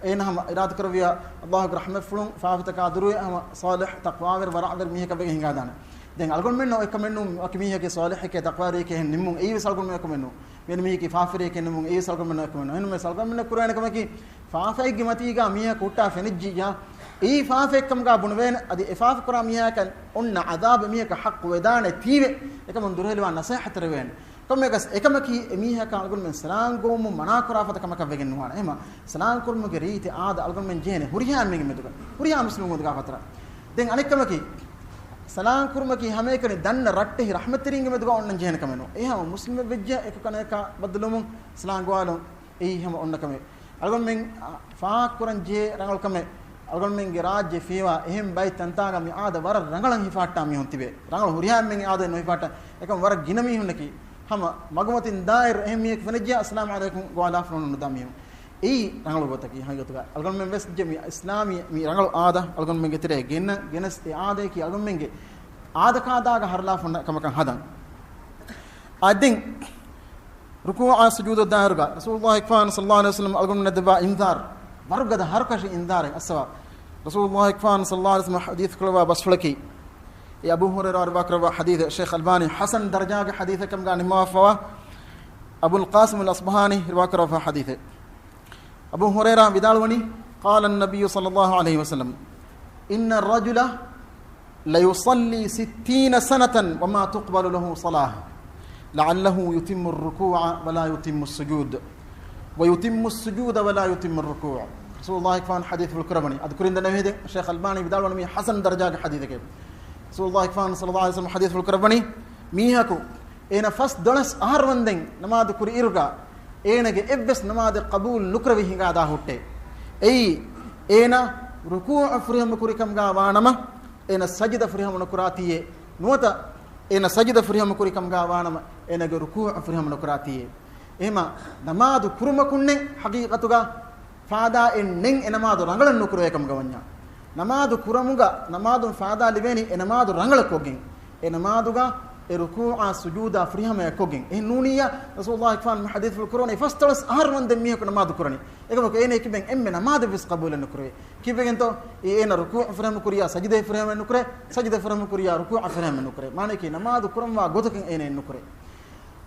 އޭނަ ހަމަ އިރާދަކުރެއްވިޔާ، އަﷲގެ ރަޙްމަތްފުޅުން ފާފަތަކާ ދުރުވެ ހަމަ ޞާލިޙް، ތަޤްވާވެރި، ވަރަޢުވެރި މީހަކަށް ވެގެން ހިނގާދާނެ. ދެން އަޅުގަނޑުމެންނަށް އެކަމެއްނު، ވަކި މީހެއްގެ ޞާލިޙެކޭ، ތަޤްވާވެރިއެކޭ އެހެން ނިންމުން އެއީވެސް އަޅުގަނޑުމެން އެކަމެއްނު. މިއަންނަ މީހަކީ ފާފަރެއް ކަންނަމުން އެއީވެސް އަޅުގަނޑުމެންނަށް އެކަމެއް ނޫން. އެހެންވެސް އަޅުގަނޑުމެންނަށް ކުރެވޭނެ ކަމަކީ، ފާފައެއްގެ މަތީގަ މީހަކު ހުއްޓާ ފެނިއްޖިއްޔާ، އެއީ ފާފައެއްކަމުގަ ބުނެވޭނެ. އަދި އެ ފާފަ ކުރާ މީހާއަކަށް އޮންނަ ޢަޛާބު މީހަކަށް ޙައްޤު ވެދާނެތީވެ، އެކަމުން ދުރުހެލިވާން ނަޞޭޙަތްތެރިވޭނެ. ކޮންމެއަކަސް އެކަމަކީ އެ މީހަކަށް އަޅުގަނޑުމެން ސަލާމް ގޮވުމުން މަނާކުރާ ފަދަ ކަމަކަށް ވެގެން ނުވާނެ. އެހެންމަ ސަލާމް ކުރުމުގެ ރީތި އާދަ އަޅުގަނޑުމެން ޖެހޭނެ ހުރިހާ އެންމެންގެ މެދުގަ، ހުރިހާ މުސްލިމުންގެ މެދުގަ ފަތުރަ. ދެން އަނެއްކަމަކީ، ސަލާމް ކުރުމަކީ ހަމައެކަނި ދަންނަ ރައްޓެހި ރަޙްމަތްތެރިންގެ މެދުގަ އޮންނަން ޖެހޭނެ ކަމެއް ނޫން. އެ ހަމަ މުސްލިމެއް ވެއްޖެ އެކު ކަނެކާ ބައްދަލުވުމުން ސަލާމް ގޮވާލުން އެއީ ހަމަ އޮންނަ ކަމެއް. އަޅުގަނޑުމެން، އާ، ފާހަގަކުރަން ޖެހޭ ރަނގަޅު ކަމެއް، އަޅުގަނޑުމެންގެ ރާއްޖެ ފިޔަވާ އެހެން ބައެއް ތަންތާގަ މި އާދަ ވަރަށް ރަނގަޅަށް ހިފަހައްޓާ މީހުން ތިބޭ. ރަނގަޅު ހުރިހާ އެންމެން އާދައެއް ނުހިފަހައްޓާ، އެކަމް ވަރަށް ގިނަ މީހުންނަކީ ހަމަ މަގުމަތިން ދާއިރު އެހެން މީހަކު ފެނިއްޖެ އައްސަލާމް ޢަލައިކުމް ގޮވާލާފަ ނުދާ މީހުން. އެއީ ރަނގަޅު ގޮތަކީ ހަގީގަތުގަ. އަޅުގަނޑުމެން ވެސް ޖެ މި އިސްލާމީ މި ރަނގަޅު އާދަ އަޅުގަނޑުމެންގެ ތެރޭ ގެންނަ، ގެނެސް އެ އާދަޔަކީ އަޅުގަނޑުމެންގެ އާދަކާދާގަ ހަރުލާފަ ކަމަކަށް ހަދަން. އަދި ރުކޫޢާ ސުޖޫދު ދާއިރުގަ ރަސޫލުﷲ އަކްބަރު ޞައްލަﷲު ޢަލައިހި ވަސައްލަމަ އަޅުގަނޑުމެންނަށް ދެއްވާ އިންޒާރު، ވަރުގަދަ ހަރުކަށި އިންޒާރެއް. އައްސަވާ، ރަސޫލުﷲ އަކްބަރު ޞައްލަﷲު ޢަލައިހި ވަސައްލަމަ ޙަދީޘް ކުރައްވާ ބަސްފުޅަކީ، އެ އަބޫ ހުރައިރާ ރިވާކުރައްވާ ޙަދީޘެއް، ޝޭޚް އަލްބާނީ ޙަސަން ދަރަޖާގެ ޙަދީޘެއް ކަމުގަ ނިންމަވާފަވާ، އަބުލް ޤާސިމުލް އަޞްބަހާނީ ރިވާކުރައްވާ ޙަދީޘެއް. އަބޫ ހުރައިރާ ވިދާޅުވަނީ، قال النبي صلى الله عليه وسلم، إن الرجل ليصلي ستين سنة وما تقبل له صلاة، لعله يتم الركوع ولا يتم السجود، ويتم السجود ولا يتم الركوع. ރަސޫލުﷲ އަކްބަރު ޙަދީޘްފުޅު ކުރައްވަނީ. އަދި ކުރިން ދެންނެވި ހެދެ، ޝޭޚް އަލްބާނީ ވިދާޅުވަނީ މީ ޙަސަން ދަރަޖާގެ ޙަދީޘެކޭ. ރަސޫލުﷲ އަކްބަރު ޞައްލަﷲު ޢަލައިހި ވަސައްލަމަ ޙަދީޘްފުޅު ކުރައްވަނީ، މީހަކު އޭނަ ފަސް ދޮޅަސް އަހަރު ވަންދެން ނަމާދު ކުރި އިރުގަ، އޭނަގެ އެއްވެސް ނަމާދެއް ޤަބޫލު ނުކުރެވި ހިނގާދާ ހުއްޓޭ. އެއީ، އޭނަ ރުކޫޢު ފުރިހަމަ ކުރި ކަމުގަ ވާނަމަ، އޭނަ ސަޖިދަ ފުރިހަމަ ނުކުރާތީއޭ. ނުވަތަ، އޭނަ ސަޖިދަ ފުރިހަމަ ކުރި ކަމުގަ ވާނަމަ، އޭނަގެ ރުކޫޢު ފުރިހަމަ ނުކުރާތީއޭ. އެހެމަ ނަމާދު ކުރުމަކުންނެއް ޙަޤީޤަތުގަ ފާދާއެއް ނެތް އެ ނަމާދު ރަނގަޅަށް ނުކުރެވޭ ކަމުގަ ވަންޏާ. ނަމާދު ކުރުމުގަ ނަމާދުން ފާދާ ލިބޭނީ އެ ނަމާދު ރަނގަޅަށް ކޮށްގެން. އެ ނަމާދުގަ އެ ރުކޫޢާ ސުޖޫދާ ފުރިހަމަޔަށް ކޮށްގެން. އެހެން ނޫނިއްޔާ، ރަސޫލުﷲ އަކްބަރު މި ޙަދީޘްފުޅު ކުރައްވަނީ ފަސް ދޮޅަސް އަހަރު ވަންދެން މީހަކު ނަމާދު ކުރަނީ. އެކަމަކު އޭނަ ކިބެން އެންމެ ނަމާދެއްވެސް ޤަބޫލެއް ނުކުރެވޭ. ކީއްވެގެންތޯ؟ އެ އޭނަ ރުކޫޢު ފުރިހަމަ ކުރިޔާ ސަޖިދަ ފުރިހަމަ ނުކުރޭ، ސަޖިދަ ފުރިހަމަ ކުރިޔާ ރުކޫޢަށް ފުރިހަމަ ނުކުރޭ. މާނަޔަކީ ނަމާދު ކުރަންވާ ގޮތަކަށް އޭނަ ނުކުރޭ.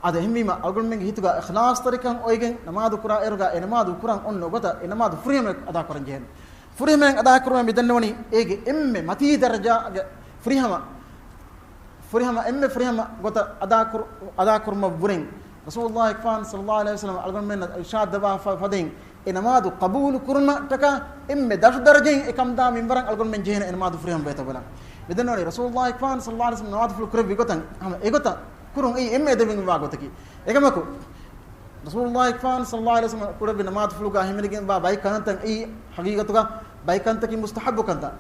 އަދި އެހެންވީމަ، އަޅުގަނޑުމެންގެ ހިތުގަ އިޚްލާޞްތެރިކަން އޮތްގެން ނަމާދު ކުރާ އިރުގަ އެ ނަމާދު ކުރަން އޮންނަ ގޮތަށް އެ ނަމާދު ފުރިހަމަ އަދާކުރަން ޖެހޭނެ. ފުރިހަމައިން އަދާކުރުމަށް މި ދެންނެވުނީ އޭގެ އެންމެ މަތީ ދަރަޖާގެ ފުރިހަމަ، ފުރިހަމަ، އެންމެ ފުރިހަމަ ގޮތަށް އަދާކުރު-، އަދާކުރުމަށްވުރެން، ރަސޫލުﷲ އަކްބަރު ޞައްލަﷲު ޢަލައިހި ވަސައްލަމަ އަޅުގަނޑުމެންނަށް އިރުޝާދު ދެއްވާފަ ފަދައިން، އެ ނަމާދު ޤަބޫލު ކުރުމަށްޓަކާ އެންމެ ދަށު ދަރަޖައިން އެ ކަމުދާ މިންވަރަށް އަޅުގަނޑުމެން ޖެހޭނެ އެ ނަމާދު ފުރިހަމަ ބޭތައް ބަލަން. މި ދެންނެވުނީ ރަސޫލުﷲ އަކްބަރު ޞައްލަﷲު ޢަލައިހި ވަސައްލަމަ ނަމާދުފުޅު ކުރެއްވި ގޮތަށް ހަމަ އެގޮތަށް ކުރުން އެއީ އެންމެ އެދެވިންވާ ގޮތަކީ. އެކަމަކު، ރަސޫލުﷲ އަކްބަރު ޞައްލަﷲު ޢަލައިހި ވަސައްލަމަ ކުރެއްވި ނަމާދުފުޅުގަ ހިމެނިގެންވާ ބައެއް ކަންތައް އެއީ ހަގީގަތުގަ ބައެއް ކަންތަކީ މުސްތަޙައްބު ކަންތައް.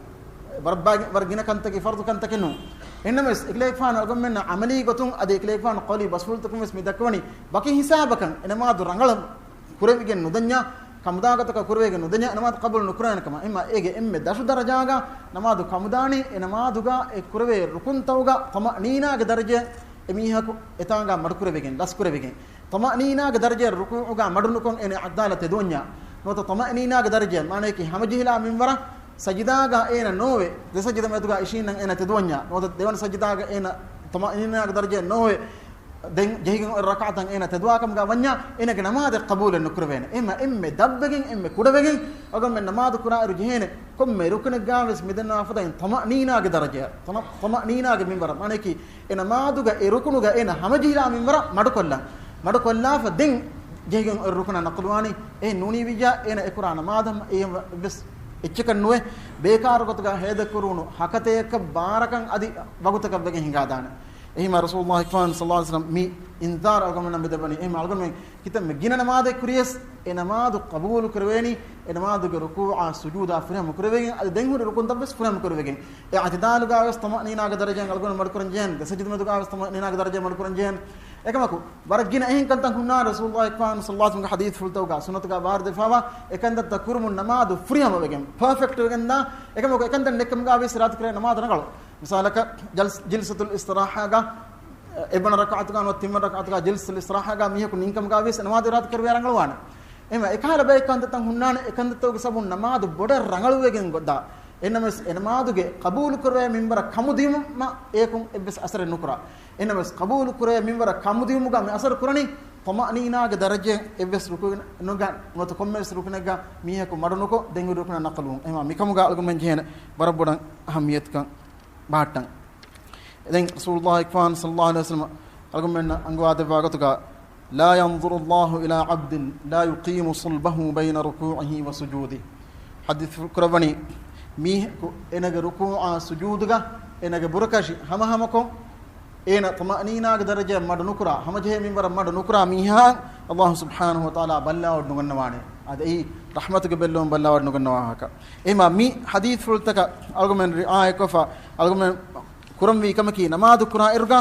ވަރަށް ބާ-، ވަރަށް ގިނަ ކަންތަކީ ފަރުޟު ކަންތަކެއް ނޫން. އެހެންނަމަވެސް، އެކަލޭގެފާނު އަޅުގަނޑުމެންނަށް ޢަމަލީ ގޮތުން އަދި އެކަލޭގެފާނު ޤައުލީ ބަސްފުޅުތަކުން ވެސް މި ދައްކަވަނީ ވަކި ހިސާބަކަށް އެ ނަމާދު ރަނގަޅަށް ކުރެވިގެން ނުދަންޏާ، ކަމުދާގޮތަކަށް ކުރެވިގެން ނުދަންޏާ، އެ ނަމާދު ޤަބޫލު ނުކުރާނެ ކަމަށް. އެހެންމަ އޭގެ އެންމެ ދަށު ދަރަޖާގަ ނަމާދު ކަމުދާނީ، އެ ނަމާދުގަ އެ ކުރެވޭ ރުކުންތަކުގަ ޠަމައްނީނާގެ ދަރަޖައަށް އެ މީހަކު އެތާނގަ މަޑުކުރެވިގެން، ލަސްކުރެވިގެން. ޠަމައްނީނާގެ ދަރަޖައަށް ރުކޫޢުގަ މަޑުނުކޮށް އޭނަ އިޢުތިދާލަށް ތެދުވަންޏާ. ނުވަތަ ޠަމައްނީނާގެ ދަރަޖައަށް، މާނަޔަކީ ހަމަޖެހިލާ މިންވަރަށް ސަޖިދާގަ އޭނަ ނޯވެ، ދެ ސަޖިދަ މެދުގަ އިށީންނަން އޭނަ ތެދުވަންޏާ. ނުވަތަ ދެވަނަ ސަޖިދާގަ އޭނަ ޠަމައްނީނާގެ ދަރަޖައަށް ނޯވެ، ދެން ޖެހިގެން އޮތް ރަކާތަށް އޭނަ ތެދުވާ ކަމުގަ ވަންޏާ، އޭނަގެ ނަމާދެއް ޤަބޫލެއް ނުކުރެވޭނެ. އެހެންމަ އެންމެ ދަށްވެގެން، އެންމެ ކުޑަވެގެން، އަޅުގަނޑުމެން ނަމާދު ކުރާ އިރު ޖެހޭނެ ކޮންމެ ރުކުނެއްގަ ވެސް މިދެންނެވާ ފަދައިން ޠަމައްނީނާގެ ދަރަޖައަށް، ޠަމަ-، ޠަމައްނީނާގެ މިންވަރަށް، މާނަޔަކީ އެ ނަމާދުގަ އެ ރުކުނުގަ އޭނަ ހަމަޖެހިލާ މިންވަރަށް މަޑުކޮށްލަން. މަޑުކޮށްލާފަ ދެން ޖެހިގެން އޮތް ރުކުނަށް ނަޤުލުވާނީ. އެހެން ނޫނީވިއްޔާ އޭނަ އެކުރާ ނަމާދަށް އެއްވެސް އެއްޗަކަށް ނުވެ، ބޭކާރު ގޮތުގަ ހޭދަކުރުވުނު ހަކަތަޔަކަށް ބާރަކަށް އަދި ވަގުތަކަށް ވެގެން ހިނގާދާނެ. އެހީމާ ރަސޫލުﷲ ފާން ޞައްލަﷲ ޢަލައިހި ވަސައްލަމަ މި އިންޒާރު އަޅުގަނޑުމެންނަށް މި ދެއްވަނީ. އެހީމާ އަޅުގަނޑުމެން ކިތަންމެ ގިނަ ނަމާދެއް ކުރިޔަސް އެ ނަމާދުގެ ރުކޫޢާ ސުޖޫދާ ފުރިހަމަ ކުރެވިގެން، އަދި ދެން ހުރި ރުކުންތައް ވެސް ފުރިހަމަ ކުރެވިގެން، އެ އިޢުތިދާލުގާ ވެސް ޠުމައްނީނާގެ ދަރަޖައިން އަޅުގަނޑު މަޑުކުރަން ޖެހޭނެ، ދެ ސަޖިދަ މެދުގާ ވެސް ޠުމައްނީނާގެ ދަރަޖައިން މަޑުކުރަން ޖެހޭނެ. އެކަމަކު، ވަރަށް ގިނަ އެހެން ކަންތައް ހުންނާނެ ރަސޫލުﷲ ފާން ޞައްލަﷲ ޢަލައިހި ވަސައްލަމަ ޙަދީޘްފުޅުތަކުގާ ސުންނަތުގާ ވާރިދުވެފައިވާ އެކަންތައްތައް ކުރުމުން ނަމާދު ފުރިހަމަވެގެން، ޕާފެކްޓް ވެގެންދާ. އެކަމަކު އެކަންތައް ނެތްކަމުގާ ވެސް އިރާދަކުރޭ ނަމާދު ރަނގަޅު. މިސާލަކަށް ޖަލްސް-، ޖިލްސަތުލް އިސްތިރާޙާގާ، އެއްވަނަ ރަކަޢަތުގާ ނުވަތަ ތިންވަނަ ރަކަޢަތުގާ ޖިލްސަތުލް އިސްތިރާޙާގާ މީހަކު ނިންކަމުގާ ވެސް ނަމާދު އިރާދަކުރެވޭ ރަނގަޅުވާނެ. އެހެންވެ، އެކަހަލަ ބައެއް ކަންތައްތައް ހުންނާނެ، އެކަންތައްތަކުގެ ސަބަބުން ނަމާދު ބޮޑަށް ރަނގަޅުވެގެން ގޮތްދާ. އެހެންނަމަވެސް، އެ ނަމާދުގެ ޤަބޫލުކުރެވޭ މިންވަރަށް ކަމުދިއުމަށް އޭކުން އެއްވެސް އަސަރެއް ނުކުރާ. އެހެންނަމަވެސް، ޤަބޫލުކުރެވޭ މިންވަރަށް ކަމުދިއުމުގަ މި އަސަރު ކުރަނީ، ޠުމައްނީނާގެ ދަރަޖައެއް އެއްވެސް ރުކުނެއްގަ ނުވަތަ ކޮންމެވެސް ރުކުނެއްގަ މީހަކު މަޑުނުކޮށް، ދެން ހުރި ރުކުނަށް ނަޤަލުވުން. އެހެންވީމާ، މިކަމުގަ އަޅުގަނޑުމެން ޖެހޭނެ ވަރަށް ބޮޑަށް އަހައްމިޔަތުކަން ބަހައްޓަން. ދެން ރަސޫލުﷲ ފާން ޞައްލަﷲ ޢަލައިހި ވަސައްލަމަ އަޅުގަނޑުމެންނަށް އަންގަވާދެއްވާ ގޮތުގަ، "لا ينظر الله إلى عبد لا يقيم صلبه بين ركوعه وسجوده." ޙަދީޘް ކުރައްވަނީ، މީހަކު އޭނަގެ ރުކޫޢާ ސުޖޫދުގަ އޭނަގެ ބުރަކަށި ހަމަހަމަކޮށް، އޭނަ ޠުމައްނީނާގެ ދަރަޖައަށް މަޑު ނުކުރާ، ހަމަޖެހޭ މިންވަރަށް މަޑު ނުކުރާ މީހާއަށް ﷲ ސުބްޙާނަހޫ ވަތަޢާލާ ބައްލަވަޑު ނުގަންނަވާނެ. އާދެ، އެއީ ރަޙްމަތުގެ ބެއްލުމަށް ބައްލަވަޑު ނުގަންނަވާ ހަކަ. އެހެންވީމާ، މި ޙަދީޘްފުޅުތަކަށް އަޅުގަނޑުމެން ރިޢާޔަތްކޮށްފަ، އަޅުގަނޑުމެން ކުރަންވީ ކަމަކީ، ނަމާދު ކުރާ އިރުގަ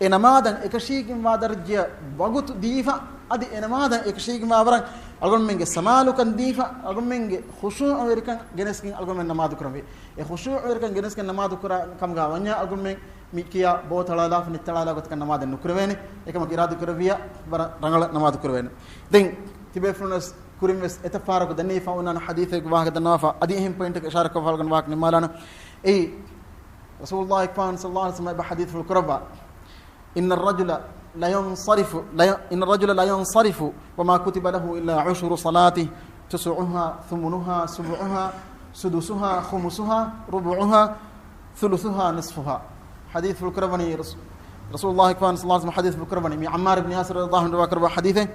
އެ ނަމާދަށް އެކަށީގެންވާ ދަރަޖައަށް ވަގުތު ދީފަ، އަދި އެ ނަމާދަށް އެކަށީގެންވާ ވަރަށް އަޅުގަނޑުމެންގެ ސަމާލުކަން ދީފަ، އަޅުގަނޑުމެންގެ ޚުޝޫޢުވެރިކަން ގެނެސްގެން އަޅުގަނޑުމެން ނަމާދު ކުރަންވީ. އެ ޚުޝޫޢުވެރިކަން ގެނެސްގެން ނަމާދު ކުރާ ކަމުގަ ވަންޏާ، އަޅުގަނޑުމެން މި ކިޔާ ބޯ ތަޅާލާފަ ނެތް ތަޅާލާ ގޮތަކަށް ނަމާދެއް ނުކުރެވޭނެ. އެކަމަކު އިރާދަ ކުރެއްވިއްޔާ ވަރަށް ރަނގަޅަށް ނަމާދު ކުރެވޭނެ. ދެން ތިބޭފުޅުންވެސް ކުރިންވެސް އެތައް ފަހަރަކު ދަންނަވާފަ އޮންނާނެ ޙަދީޘެއްގެ ވާހަކަ ދަންނަވާފަ، އަދި އެހެން ޕޮއިންޓަކަށް އިޝާރާތްކޮށްފަ އަޅުގަނޑު ވާހަކަ ނިންމާލާނަން. އެއީ، ރަސޫލުﷲ ފާން ޞައްލަﷲ ޢަލައިހި ވަސައްލަމަ އެބަ ޙަދީޘްފުޅު ކުރައްވާ، "إن الرجل لينصرف، لي-، إن الرجل لينصرف وما كتب له إلا عشر صلاته، تسعها، ثمنها، سبعها، سدسها، خمسها، ربعها، ثلثها، نصفها." ޙަދީޘްފުޅު ކުރައްވަނީ ރަސޫ-، ރަސޫލުﷲ ފާން ޞައްލަﷲ ޢަލައިހި ވަސައްލަމަ ޙަދީޘްފުޅު ކުރައްވަނީ މި ޢައްމާރު ބިން ޔާސިރު ރަޟިޔަﷲ ޢަންހު ރިވާ ކުރައްވާ ޙަދީޘެއް.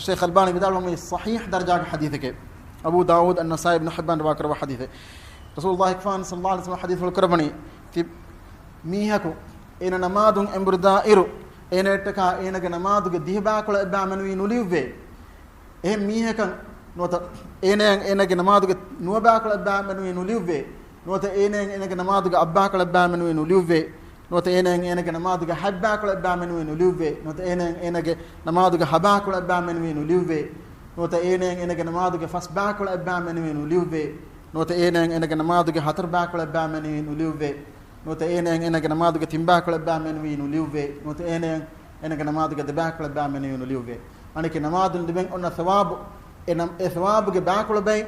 ޝޭޚް އަލްބާނީ ވިދާޅުވަނީ ޞަޙީޙް ދަރަޖާގެ ޙަދީޘެކޭ. އަބޫ ދާވޫދު، އައްނަސާއީ، އިބްނު ޙިއްބާން ރިވާ ކުރައްވާ ޙަދީޘެއް. ރަސޫލުﷲ ފާން ޞައްލަﷲ ޢަލައިހި ވަސައްލަމަ ޙަދީޘްފުޅު ކުރައްވަނީ، ތި މީހަކު އޭނަ ނަމާދުން އެނބުރިދާ އިރު، އޭނައަށްޓަކާ އޭނަގެ ނަމާދުގެ ދިހަ ބާކޮޅަށް އެއްބައި މެނުވީ ނުލިޔުއްވޭ. އެހެން މީހަކަށް ނުވަތަ އޭނައަށް އޭނަގެ ނަމާދުގެ ނުވަ ބާކޮޅަށް އެއްބައި މެނުވީ ނުލިޔުއްވޭ. ނުވަތަ އޭނައަށް އޭނަގެ ނަމާދުގެ އަށް ބާކޮޅަށް އެއްބައި މެނުވީ ނުލިޔުއްވޭ. ނުވަތަ އޭނައަށް އޭނަގެ ނަމާދުގެ ހަތް ބާކޮޅަށް އެއްބައި މެނުވީ ނުލިޔުއްވޭ. ނުވަތަ އޭނައަށް އޭނަގެ ނަމާދުގެ ހަ ބާކޮޅަށް އެއްބައި މެނުވީ ނުލިޔުއްވޭ. ނުވަތަ އޭނައަށް އޭނަގެ ނަމާދުގެ ފަސް ބާކޮޅަށް އެއްބައި މެނުވީ ނުލިޔުއްވޭ. ނުވަތަ އޭނައަށް އޭނަގެ ނަމާދުގެ ހަތަރު ބާކޮޅަށް އެއްބައި މެނުވީ ނުލިޔުއްވޭ. ނުވަތަ އޭނައަށް އޭނަގެ ނަމާދުގެ ތިން ބާކޮޅަށް އެއްބައި މެނުވީ ނުލިޔުއްވޭ. ނުވަތަ އޭނައަށް އޭނަގެ ނަމާދުގެ ދެ ބާކޮޅަށް އެއްބައި މެނުވީ ނުލިޔުއްވޭ. އަނެކި ނަމާދުން ލިބެން އޮންނަ ސަވާބު، އެ ނަމް-، އެ ސަވާބުގެ ބާކޮޅު ބައި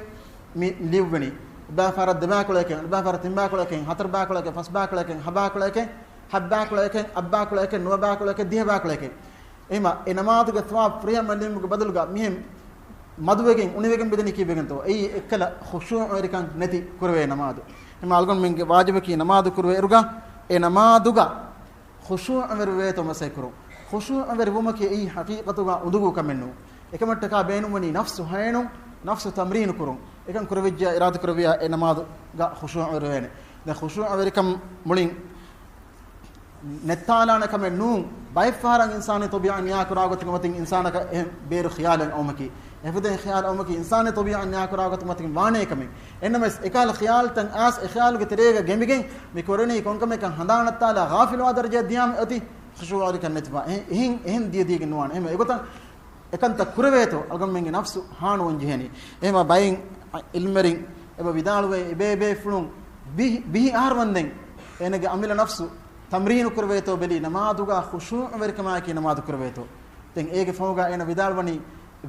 މި ލިޔުއްވަނީ. އެއްބައި ފަހަރަށް ދެ ބާކޮޅަކަށް، އެއްބައި ފަހަރަށް ތިން ބާކޮޅަކަށް، ހަތަރު ބާކޮޅަކަށް، ފަސް ބާކޮޅަކަށް، ހަ ބާކޮޅަކަށް، ހަތް ބާކޮޅަކަށް، އަށް ބާކޮޅަކަށް، ނުވަ ބާކޮޅަކަށް، ދިހަ ބާކޮޅަކަށް. އެހެންވީމާ، އެ ނަމާދުގެ ސަވާބު ފުރިހަމަ ލިބުމުގެ ބަދަލުގަ މިހެން މަދުވެގެން، އުނިވެގެން މިދަނީ ކީއްވެގެންތޯ؟ އެއީ އެއްކަލަ ޚުޝޫޢުވެރިކަން ނެތި ކުރެވޭ ނަމާދު. އެހެންވީމާ، އަޅުގަނޑުމެންގެ ވާޖިބަކީ ނަމާދު ކުރުވޭ އިރުގަ އެ ނަމާދުގަ ޚުޝޫޢުވެރިވޭތޯ މަސައްކަތްކުރުން. ޚުޝޫޢުވެރިވުމަކީ އެއީ ޙަޤީޤަތުގަ އުނދަގޫ ކަމެއް ނޫން. އެކަމަށްޓަކާ ބޭނުންވަނީ ނަފްސު ހައެއް ނޫން، ނަފްސު ތަމްރީނު ކުރުން. އެކަން ކުރެވިއްޖެޔާ އިރާދަކުރެއްވިއްޔާ އެ ނަމާދުގަ ޚުޝޫޢުވެރިވޭނެ. ދެން ޚުޝޫޢުވެރިކަން މުޅިން ނެއްތާލާނެ ކަމެއް ނޫން. ބައެއްފަހަރަށް އިންސާނީ ޠަބީޢަތް ނިޔާކުރާ ގޮތުގެ މަތިން އިންސާނަކަށް އެހެން ބޭރު ޚިޔާލެއް އައުމަކީ، އެފަދައިން ޚިޔާލު އައުމަކީ އިންސާނީ ޠަބީޢަތް ނިޔާކުރާ ގޮތުގެ މަތިން ވާނޭ ކަމެއް. އެހެންނަމަވެސް، އެކަހަލަ ޚިޔާލުތައް އައިސް އެ ޚިޔާލުގެ ތެރޭގަ ގެނބިގެން މި ކުރަނީ ކޮންކަމެއްކަން ހަނދާންނައްތާލާ ޣާފިލުވާ ދަރަޖައަށް ދިޔާމެ އޮތީ ޚުޝޫޢުވެރިކަން ނެތިފަ. އެ-، އެހެން، އެހެން ދިޔަ ދިޔަގެން ނުވާނެ. އެހެންވެ، އެގޮތަށް އެކަންތައް ކުރެވޭތޯ، އަޅުގަނޑުމެންގެ ނަފްސު ހާނުވަން ޖެހެނީ. އެހެންވީމާ، ބައެއް ޢިލްމުވެރިން އެބަ ވިދާޅުވޭ، އެބޭ ބޭފުޅުން ވިހި، ވިހި އަހަރު ވަންދެން އޭނަގެ އަމިއްލަ ނަފްސު ތަމްރީނު ކުރެވޭތޯ ބެލީ، ނަމާދުގަ ޚުޝޫޢުވެރިކަމާއެކީ ނަމާދު ކުރެވޭތޯ. ދެން އޭގެ ފަހުގަ އޭނަ ވިދާޅުވަނީ،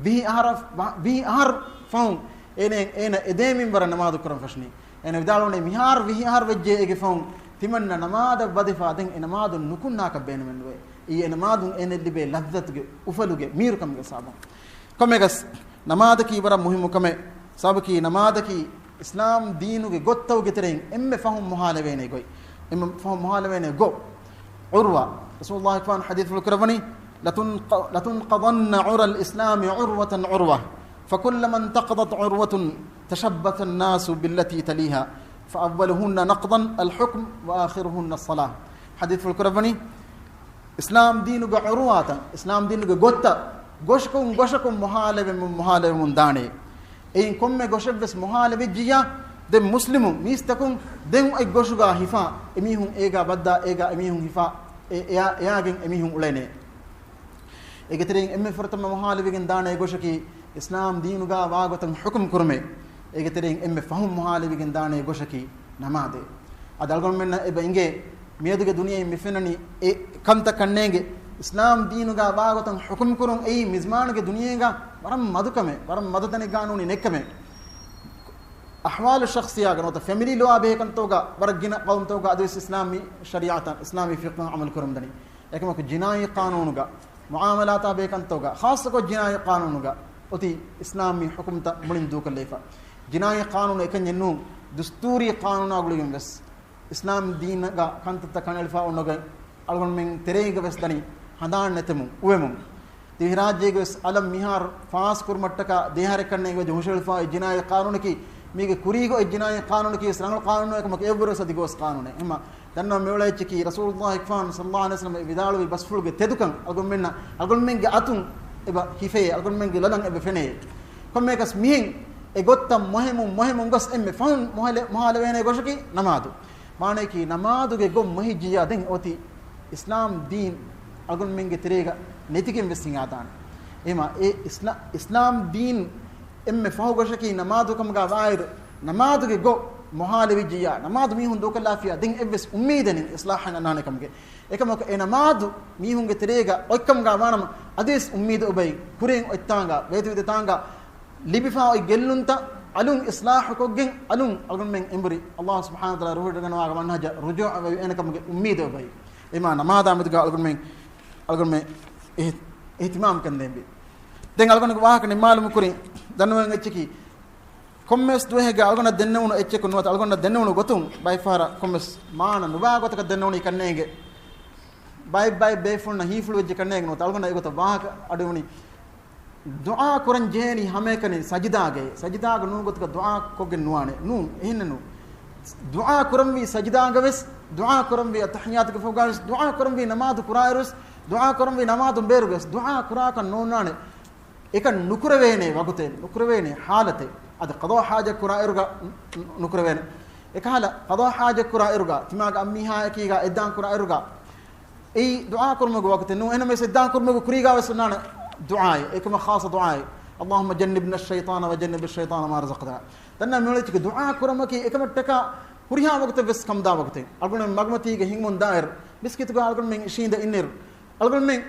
ވިހި އަހަރަށް، ވިހި އަހަރު ފަހުން އޭނަ، އޭނަ އެދޭ މިންވަރަށް ނަމާދު ކުރަން ފެށުނީ. އޭނަ ވިދާޅުވަނީ، މިހާރު ވިހި އަހަރު ވެއްޖެ އޭގެ ފަހުން ތިމަންނަ ނަމާދަށް ވަދެފަ ދެން އެ ނަމާދު ނުކުންނާކަށް ބޭނުމެއް ނުވޭ. އެއީ އެ ނަމާދުން އޭނަ ލިބޭ ލައްޒަތުގެ އުފަލުގެ މީރުކަމުގެ ސަބަބުން. ކޮންމެއަކަސް، ނަމާދަކީ ވަރަށް މުހިއްމު ކަމެއް. ސަބަބަކީ ނަމާދަކީ އިސްލާމް ދީނުގެ ގޮތްތަކުގެ ތެރެއިން އެންމެ ފަހުން މޮހާލެވޭނެ ގޮތް. އެންމެ ފަހުން މޮހާލެވޭނެ ގޮތް. ޢުރުވާ، ރަސޫލުﷲ ފާން ޙަދީޘްފުޅު ކުރައްވަނީ، لتنق-، لتنقضن عرى الإسلام عروة عروة، فكلما انتقضت عروة تشبث الناس بالتي تليها، فأولهن نقضا الحكم وآخرهن الصلاة. ޙަދީޘްފުޅު ކުރައްވަނީ، އިސްލާމް ދީނުގެ ޢުރުވާތައް، އިސްލާމް ދީނުގެ ގޮތްތައް ގޮށިކޮށް، ގޮށަކުން މުހާލަވެމުން، މުހާލަވެމުން ދާނެ. އެއިން ކޮންމެ ގޮށެއްވެސް މުހާލަވެއްޖިއްޔާ، ދެން މުސްލިމު މީސްތަކުން ދެން އޮތް ގޮށުގާ ހިފާ، އެމީހުން އޭގާ ބައްދާ، އޭގާ އެމީހުން ހިފާ، އެ، އެޔާ، އެޔާގެން އެމީހުން އުޅޭނެ. އޭގެ ތެރެއިން އެންމެ ފުރަތަމަ މުހާލަވިގެން ދާނެ އެއް ގޮށަކީ، އިސްލާމް ދީނުގާ ވާގޮތަށް ޙުކުމް ކުރުމޭ. އޭގެ ތެރެއިން އެންމެ ފަހުން މުހާލަވިގެން ދާނެ އެއް ގޮށަކީ ނަމާދޭ. އަދި އަޅުގަނޑުމެންނަށް އެބަ އިނގޭ، މިއަދުގެ ދުނިޔެއިން މި ފެންނަނީ އެ ކަންތައް ކަންނޭނގެ. އިސްލާމް ދީނުގާ ވާގޮތަށް ޙުކުމް ކުރުން އެއީ މިޒްމާނުގެ ދުނިޔޭގާ ވަރަށް މަދު ކަމެއް، ވަރަށް މަދު ތަނެއްގާ ނޫނީ ނެއްކަމެއް. އަޙްވާލު ޝަޚްޞިއްޔާގަ ނުވަތަ ފެމިލީ ލޯއާ ބެހޭ ކަންތަކުގަ ވަރަށް ގިނަ ޤައުމުތަކުގަ އަދިވެސް އިސްލާމީ ޝަރީޢަތަށް، އިސްލާމީ ފިޤްހަށް ޢަމަލު ކުރަމުންދަނީ. އެކަމަކު ޖިނާއީ ޤާނޫނުގަ، މުޢާމަލާތާ ބެހޭ ކަންތަކުގަ، ޚާއްޞަކޮށް ޖިނާއީ ޤާނޫނުގަ އޮތީ އިސްލާމީ ޙުކުމްތައް މުޅިން ދޫކޮށްލައިފަ. ޖިނާއީ ޤާނޫނު އެކަންޏެއް ނޫން، ދުސްތޫރީ ޤާނޫނާ ގުޅިގެން ވެސް އިސްލާމް ދީނަކަށް ކަންތައްތައް ކަނޑައެޅިފަ އޮންނަގަން އަޅުގަނޑުމެން ތެރޭގަ ވެސް ދަނީ ހަނދާން ނެތެމުން އުވެމުން. ދިވެހިރާއްޖޭގެ ވެސް އަލަށް މިހާރު ފާސް ކުރުމަށްޓަކާ ދެހާރެއް ކަންނޭނގެ ވެއްޖެ ހުށަހެޅިފައި ޖިނާއީ ޤާނޫނަކީ، މީގެ ކުރީގަ އޮތް ޖިނާއީ ޤާނޫނަކީ ވެސް ރަނގަޅު ޤާނޫނެއް ކަމަކު އެއްވަރު ވެސް އަދި ގޯސް ޤާނޫނެއް. އެހެންމަ ދަންނަވަން މިއުޅޭ އެއްޗަކީ ރަސޫލުﷲ އިކްފާން ޞައްލަﷲ ޢަލައިހި ވަސައްލަމަ ވިދާޅުވި ބަސްފުޅުގެ ތެދުކަން އަޅުގަނޑުމެންނަށް، އަޅުގަނޑުމެންގެ އަތުން އެބަ ހިފޭ، އަޅުގަނޑުމެންގެ ލޮލަށް އެބަ ފެނޭ. ކޮންމެއަކަސް މިހެން އެ ގޮތަށް މޮހެމުން، މޮހެމުން ގޮސް އެންމެ ފަހުން މޮހެލެ-، މުހާލަވޭނެ ގޮށަކީ ނަމާދު. މާނަޔަކީ ނަމާދުގެ ގޮތް މޮހިއްޖިއްޔާ ދެން އޮތީ އިސްލާމް ދީން އަޅުގަނޑުމެންގެ ތެރޭގަ ނެތިގެން ވެސް ހިނގާދާނެ. އެހެމަ އެ އިސްލާ-، އިސްލާމް ދީން އެންމެ ފަހު ގޮށަކީ ނަމާދު ކަމުގަ ވާއިރު، ނަމާދުގެ ގޮތް މުހާލެވިއްޖިއްޔާ، ނަމާދު މީހުން ދޫކޮށްލާފިޔާ ދެން އެއްވެސް އުއްމީދެއް ނެތް އިޞްލާޙަށް އަންނާނެ ކަމުގެ. އެކަމަކު އެ ނަމާދު މީހުންގެ ތެރޭގަ އޮތްކަމުގަ ވާނަމަ، އަދިވެސް އުއްމީދު އޮބައި ކުރިން އޮތްތާނގަ، ވޭތުވެދި ތާނގަ، ލިބިފާ އޮތް ގެއްލުންތައް އަލުން އިޞްލާޙުކޮށްގެން، އަލުން އަޅުގަނޑުމެން އެނބުރި ﷲ ސުބްޙާނަހޫ ވަތަޢާލާ ރުހިވޮޑިގަންނަވާ މަންހަޖަށް ރުޖޫޢަވެވޭނެ ކަމުގެ އުއްމީދު އޮބައި. އެމާ ނަމާދާ މެދުގަ އަޅުގަނޑުމެން، އަޅުގަނޑުމެން އިހް-، އިހްތިމާމް ކަންދޭންވީ. ދެން އަޅުގަނޑުގެ ވާހަކަ ނިންމާލުމުގެ ކުރިން ދަންނަވަން އެއްޗަކީ، ކޮންމެވެސް ދުވަހެއްގަ އަޅުގަނޑަށް ދެންނެވުނު އެއްޗަކު ނުވަތަ އަޅުގަނޑަށް ދެންނެވުނު ގޮތުން ބައެއް ފަހަރަށް ކޮންމެސް މާނަ ނުބާ ގޮތަކަށް ދެންނެވުނީ ކަންނޭނގެ. ބައެއް ބައެއް ބޭފުޅުންނަށް ހީފުޅުވެއްޖެ ކަންނޭނގެ ނުވަތަ އަޅުގަނޑަށް އެގޮތަށް ވާހަކަ އަޑުއިވުނީ. ދުޢާ ކުރަން ޖެހޭނީ ހަމައެކަނި ސަޖިދާގައި. ސަޖިދާގަ ނޫން ގޮތަކަށް ދުޢާ ކޮށްގެން ނުވާނެ. ނޫން، އެހެންނެއް ނޫން. ދުޢާ ކުރަންވީ ސަޖިދާގަވެސް، ދުޢާ ކުރަންވީ އައްތަޙިއްޔާތުގެ ފަހުގަވެސް، ދުޢާ ކުރަންވީ ނަމާދު ކުރާއިރުވެސް، ދުޢާ ކުރަންވީ ނަމާދުން ބޭރުގަވެސް. ދުޢާ ކުރާކަށް ނޯންނާނެ. އެކަން ނުކުރެވޭނެ ވަގުތެއް، ނުކުރެވޭނެ ޙާލަތެއް. އަދި ޤަޟާ ޙާޖަތް ކުރާއިރުގަ ނު-، ނުކުރެވޭނެ. އެކަހަލަ ޤަޟާ ޙާޖަތް ކުރާއިރުގަ، ތިމާގެ އަންމީހާއެކީގަ އެއްދާން ކުރާއިރުގަ، އެއީ ދުޢާ ކުރުމުގެ ވަގުތެއް ނޫން. އެހެންނަމަވެސް އެއްދާން ކުރުމުގެ ކުރީގަވެސް އޮންނާނެ ދުޢާއެއް. އެކަމަށް ޚާއްޞަ ދުޢާއެއް. اللهم جنبنا الشيطان وجنب الشيطان ما رزقتنا. ދަންނަ މިއުޅެއްޗިގެ ދުޢާ ކުރުމަކީ އެކަމަށްޓަކާ ހުރިހާ ވަގުތެއް ވެސް ކަމުދާ ވަގުތެއް. އަޅުގަނޑު މަގުމަތީގަ ހިނގުމުން ދާއިރު، މިސްކިތުގަ އަޅުގަނޑުމެން އިށީނދެ އިންނިރު، އަޅުގަނޑުމެން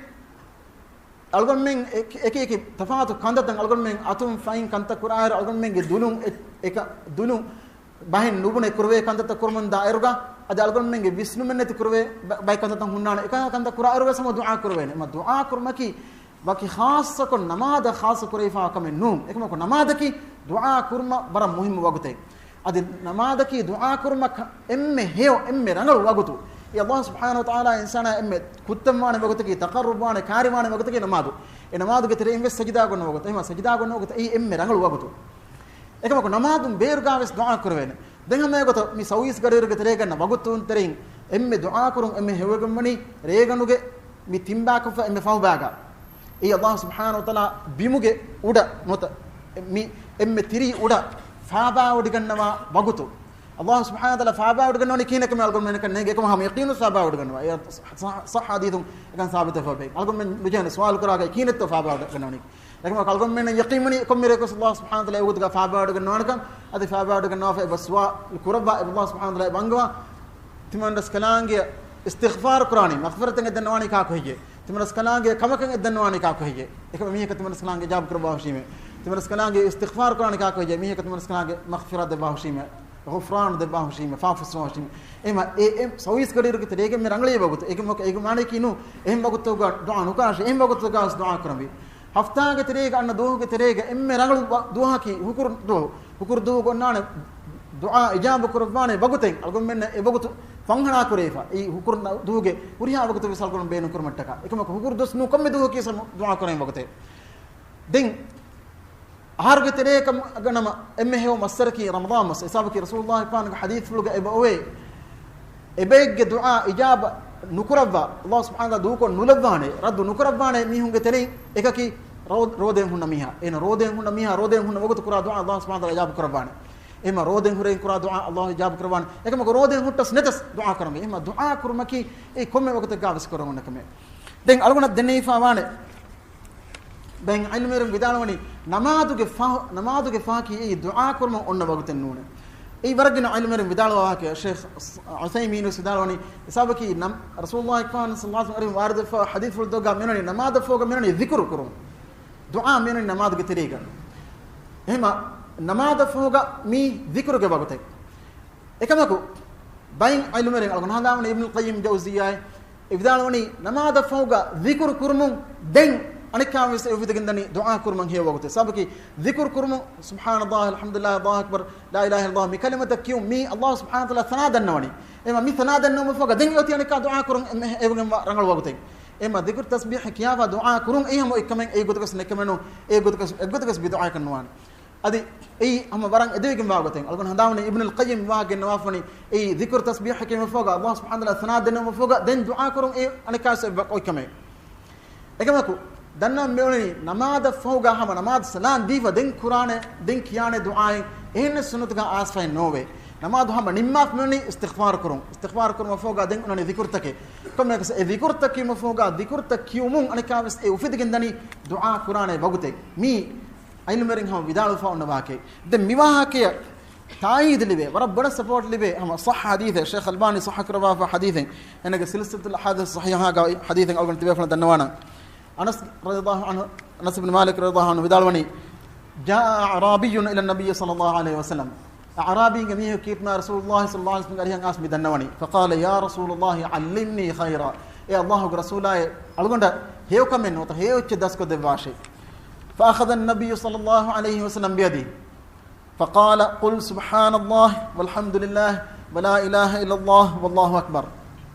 އަޅުގަނޑުމެން އެކި، އެކި އެކި ތަފާތު ކަންތައްތައް އަޅުގަނޑުމެން އަތުން ފައިން ކަންތައް ކުރާއިރު، އަޅުގަނޑުމެންގެ ދުލުން އެ، އެކަ، ދުލުން ބަހެއް ނުބުނެ ކުރެވޭ ކަންތައްތައް ކުރުމުން ދާއިރުގަ، އަދި އަޅުގަނޑުމެންގެ ވިސްނުމެއް ނެތި ކުރެވޭ ބަ، ބައެއް ކަންތައްތައް ހުންނާނެ. އެކަހަލަ ކަންތައް ކުރާއިރު ވެސް ހަމަ ދުޢާ ކުރެވޭނެ. އެމަ ދުޢާ ކުރުމަކީ ވަކި ޚާއްޞަކޮށް ނަމާދަށް ޚާއްޞަ ކުރެވިފާ ކަމެއް ނޫން. އެކަމަކު ނަމާދަކީ ދުޢާ ކުރުމަށް ވަރަށް މުހިއްމު ވަގުތެއް. އަދި ނަމާދަކީ ދުޢާ ކުރުމަށް ކަ، އެންމެ ހެޔޮ، އެންމެ ރަނގަޅު ވަގުތު. އެ ﷲ ސުބްޙާނަހޫ ވަތަޢާލާ އިންސާނާ އެންމެ ކުއްތަންވާނެ ވަގުތަކީ، ތަޤައްރުބުވާނެ، ކާރިވާނެ ވަގުތަކީ ނަމާދު. އެ ނަމާދުގެ ތެރެއިން ވެސް ސަޖިދާ ގޮންނަ ވަގުތު. އެހެންމަ ސަޖިދާ ގޮންނަ ވަގުތު އެއީ އެންމެ ރަނގަޅު ވަގުތު. އެކަމަކު ނަމާދުން ބޭރުގާވެސް ދުޢާ ކުރެވޭނެ. ދެން ހަމައެގޮތަށް މި ސައުވީސް ގަޑިއިރުގެ ތެރޭގަންނަ ވަގުތުން ތެރެއިން އެންމެ ދުޢާ ކުރުން އެންމެ ހެޔޮވެގެންވަނީ ރޭގަނޑުގެ މި ތިންބާކޮށްފަ އެންމެ ފަހުބާގަ. އެއީ ﷲ ސުބްޙާނަހޫ ވަތަޢާލާ ބިމުގެ އުޑަށް ނުވަތަ މި އެންމެ ތިރީ އުޑަށް ފާބާވޮޑިގަންނަވާ ވަގުތު. ﷲ ސުބްޙާނަހޫ ވަތަޢާލާ ފާބާވޮޑިގަންނަވަނީ ކިހިނެއްކަމެއް އަޅުގަނޑުމެންނަކަށް ނޭނގެ. އެކަމަކު ހަމަ ޔަޤީނުން ފާބާވޮޑިގަންނަވާ. އެ ޞައްޙަ، ޞައްޙަ ޙަދީޘުން އެކަން ސާބިތުވެފަ އޮތް. އަޅުގަނޑުމެން ނުޖެހޭނެ ސުވާލު ކުރާކަށް ކިހިނެއްތޯ ފާބާވޮޑިގަންނަވަނީ. އެކަމަކު އަޅުގަނޑުމެންނަށް ޔަޤީންވަނީ ކޮންމެ ރެއަކުވެސް ﷲ ސުބްޙާނަހޫ ވަތަޢާލާ އެ ވަގުތުގަ ފާބާވޮޑިގަންނަވާނެކަން. އަދި ފާބާވޮޑިގަންނަވާފަ އެބަ ސުވާލު ކުރައްވާ، އެބަ ﷲ ސުބްޙާނަހޫ ވަތަޢާލާ އެބަ އަންގަވާ. ތިމަންރަސްކަލާނގެ އިސްތިޣްފާރު ކުރާނީ، މަޣްފިރަތެއް އެދަންނަވާނީ ކާކު ހެއްޔޭ؟ ތިމަންރަސްކަލާނގެ ކަމަކަށް އެދަންނަވާނީ ކާކު ހެއްޔޭ؟ އެކަމަ މީހަކަށް ތިމަންރަސްކަލާނގެ އިޖާބަ ކުރައްވާ ހުށީމޭ. ތިމަންރަސްކަލާނގެ އިސްތިޣްފާރު ކުރާނީ ކާކު ހެއްޔޭ؟ މީހަކަށް ތިމަންރަސްކަލާނގެ މަޣްފިރަތް ދެއްވާ ހުށީމޭ. ޣުފްރާން ދެއްވާ ހުށީމޭ. ފާފަ ފުއްސަވާ ހުށީމޭ. އެހެމަ އެ، އެ ސައުވީސް ގަޑިއިރުގެ ތެރޭގަ އެންމެ ރަނގަޅީ ވަގުތު. އޭގެ މަ، އޭގެ މާނަޔަކީ ނޫ، އެހެން ވަގުތުގަ ދުޢާ ނުކުރާށޭ، އެހެން ވަގުތުގަ ދުޢާ ކުރަންވީ. ހަފްތާގެ ތެރޭގަ އަންނަ ދުވަހުގެ ތެރޭގަ އެންމެ ރަނގަޅު ވަ، ދުވަހަކީ ހުކުރު ދުވަހު. ހުކުރު ދުވަހުގަ އޮންނާނެ ދުޢާ އިޖާބަ ކުރައްވާނެ ވަގުތެއް. އަޅުގަނޑުމެންނަށް އެ ވަގުތު ފަންހަނާ ކުރެވިފަ. އެއީ ހުކުރު ދުވަހުގެ ހުރިހާ ވަގުތެއް ވެސް އަޅުގަނޑު ބޭނުން ކުރުމަށްޓަކާ. އެކަމަކު ހުކުރު ދުވަސް ނޫން، ކޮންމެ ދުވަހަކީ ވެސް ދުޢާ ކުރަން ވަގުތެއް. ދެން އަހަރުގެ ތެރޭގަ ނަމަ އެންމެ ހެޔޮ މައްސަރަކީ ރަމަޟާން މަސް. އެ ސަބަބަކީ ރަސޫލުﷲ ފާނުގެ ޙަދީޘްފުޅުގަ އެބަ އޮވޭ، އެބައެއްގެ ދުޢާ އިޖާބަ ނުކުރައްވާ، ﷲ ސުބްޙާނަހޫ ވަތަޢާލާ ދޫކޮށް ނުލައްވާނެ، ރައްދު ނުކުރައްވާނެ މީހުންގެ ތެރެއިން އެކަކީ ރޯ-، ރޯދައިން ހުންނަ މީހާ. އޭނަ ރޯދައިން ހުންނަ މީހާ، ރޯދައިން ހުންނަ ވަގުތު ކުރާ ދުޢާ ﷲ ސުބްޙާނަހޫ ވަތަޢާލާ އިޖާބަ ކުރައްވާނެ. އެހެމަ ރޯދައިން ހުރެއިން ކުރާ ދުޢާ ﷲ އިޖާބަ ކުރައްވާނެ. އެކަމަކު ރޯދައިން ހުއްޓަސް ނެތަސް ދުޢާ ކުރަންވީ. އެހެމަ ދުޢާ ކުރުމަކީ އެ ކޮންމެ ވަގުތެއްގާވެސް ކުރަން އޮންނަ ކަމެއް. ދެން އަޅުގަނޑަށް ދެންނެވިފާ ވާނެ، ބައެއް ޢިލްމުވެރިން ވިދާޅުވަނީ، ނަމާދުގެ ފަހު، ނަމާދުގެ ފަހަކީ އެއީ ދުޢާ ކުރުމަށް އޮންނަ ވަގުތެއް ނޫނޭ. އެއީ ވަރަށް ގިނަ ޢިލްމުވެރިން ވިދާޅުވާ ވާހަކައެއް. ޝޭޚް ޢުސައިމީނު ވެސް ވިދާޅުވަނީ، އެ ސަބަބަކީ ނަމް-، ރަސޫލުﷲ އަކްރަމް ޞައްލަﷲ ޢަލައިހި ވަސައްލަމް ވާރިދުވެފަ ޙަދީޘްފުޅުތަކުގަ މިއޮންނަނީ ނަމާދަށްފަހުގަ މިއޮންނަނީ ޛިކުރު ކުރުން. ދުޢާ މިއޮންނަނީ ނަމާދުގެ ތެރޭގަ. އެހެމަ ނަމާދަށްފަހުގަ މީ ޛިކުރުގެ ވަގުތެއް. އެކަމަކު، ބައެއް ޢިލްމުވެރިން އަޅުގަނޑު ހަނދާންވަނީ އިބްނުލް ޤައްޔިމް ޖައުޒިއްޔާ ވިދާޅުވަނީ، ނަމާދަށްފަހުގަ ޛިކުރު ކުރުމުން ދެން އަނެއްކާވެސް އެ އުފެދިގެންދަނީ ދުޢާ ކުރުމަށް ހެޔޮ ވަގުތެއް. ސަބަބަކީ، ޛިކުރު ކުރުމުން، ސުބްޙާނަﷲ، އަލްޙަމްދުލިﷲ، ﷲ އަކްބަރު، ލާ އިލާހަ އިއްލަﷲ، މި ކަލިމަތައް ކިޔުން މީ ﷲ ސުބްޙާނަހޫ ވަތަޢާލާ ޘަނާ ދަންނަވަނީ. އެހެމަ މި ޘަނާ ދަންނަވުމަށްފަހުގަ ދެން އޮތީ އަނެއްކާ ދުޢާ ކުރަން އެ-، އެ-، އެވެގެންވާ ރަނގަޅު ވަގުތެއް. އެހެމަ ޛިކުރު ތަސްބީޙަ ކިޔާފަ ދުޢާ ކުރުން އެއީ ހަމަ އޮތްކަމެއް، އެއީ ގޮތަކަސް ނެކަމެއް ނޫން، އެއީ ގޮތަކަސް، އެއްގޮތަކަސް ބިދުޢާއެއް ނުވާނެ. އަދި އެއީ ހަމަ ވަރަށް އެދެވިގެންވާ ގޮތެއް. އަޅުގަނޑު ހަނދާންވަނީ އިބްނުލް ޤައްޔިމް ވާހަކަ ގެންނަވާފަ ވަނީ، އެއީ ޛިކުރު ތަސްބީޙަ ކިޔުމަށްފަހުގަ ﷲ ސުބްޙާނަހޫ ވަތަޢާލާ ޘަނާ ދެންނެވުމަށްފަހުގަ ދެން ދުޢާ ކުރުން އެއީ އަނެއްކާވެސް އޮތް ކަމެއް. އެކަމަކު، ދަންނަވަން މިއުޅެނީ ނަމާދަށްފަހުގަ ހަމަ ނަމާދު ސަލާން ދީފަ ދެން ކުރާނެ، ދެން ކިޔާނެ ދުޢާއެއް އެހެންނެއް ސުންނަތުގަ އައިސްފައެއް ނޯވޭ. ނަމާދު ހަމަ ނިންމާފަ މިއުޅެނީ އިސްތިޣްފާރު ކުރުން. އިސްތިޣްފާރު ކުރުމަށްފަހުގަ ދެން އޮންނަނީ ޛިކުރުތަކެއް. ކޮންމެއަކަސް އެ ޛިކުރުތައް ކިޔުމަށްފަހުގަ ޛިކުރުތައް ކިޔުމުން އަނެއްކާވެސް އެ އުފެދިގެންދަނީ ދުޢާ ކުރާނެ ވަގުތެއް. މީ ޢިލްމުވެރިން ހަމަ ވިދާޅުވެފަ އޮންނަ ވާހަކައެއް. ދެން މި ވާހަކަޔަށް ތާއީދު ލިބޭ، ވަރަށް ބޮޑަށް ސަޕޯޓް ލިބޭ ހަމަ ޞައްޙަ ޙަދީޘެއް، ޝޭޚް އަލްބާނީ ޞައްޙަ ކުރައްވާފަ ޙަދީޘެއް. އޭނަގެ ސިލްސިލަތުލް އަޙާދީޘް ޞަޙީޙާގައި ޙަދީޘެއް އަޅުގަނޑު ތިބޭފުޅުން ދަންނަވާނަން. އަނަސް ރަޟިޔަﷲ ޢަންހު، އަނަސް ބިން މާލިކް ރަޟިޔަﷲ ޢަންހު ވިދާޅުވަނީ، جاء أعرابي إلى النبي صلى الله عليه وسلم. އަޢުރާބީންގެ މީހަކު ކީރިތި މާތް ރަސޫލުﷲ ޞައްލަﷲ ޢަލައިހި ވަސައްލަމްގެ އަރިހަށް އައިސް މި ދަންނަވަނީ. فقال، يا رسول الله، علمني خيرا. އޭ ﷲގެ ރަސޫލާއޭ، އަޅުގަނޑަށް ހެޔޮކަމެއް ނުވަތަ ހެޔޮ އެއްޗެއް ދަސްކޮށްދެއްވާށޭ. فأخذ النبي صلى الله عليه وسلم بيده، فقال، قل سبحان الله والحمد لله ولا إله إلا الله والله أكبر.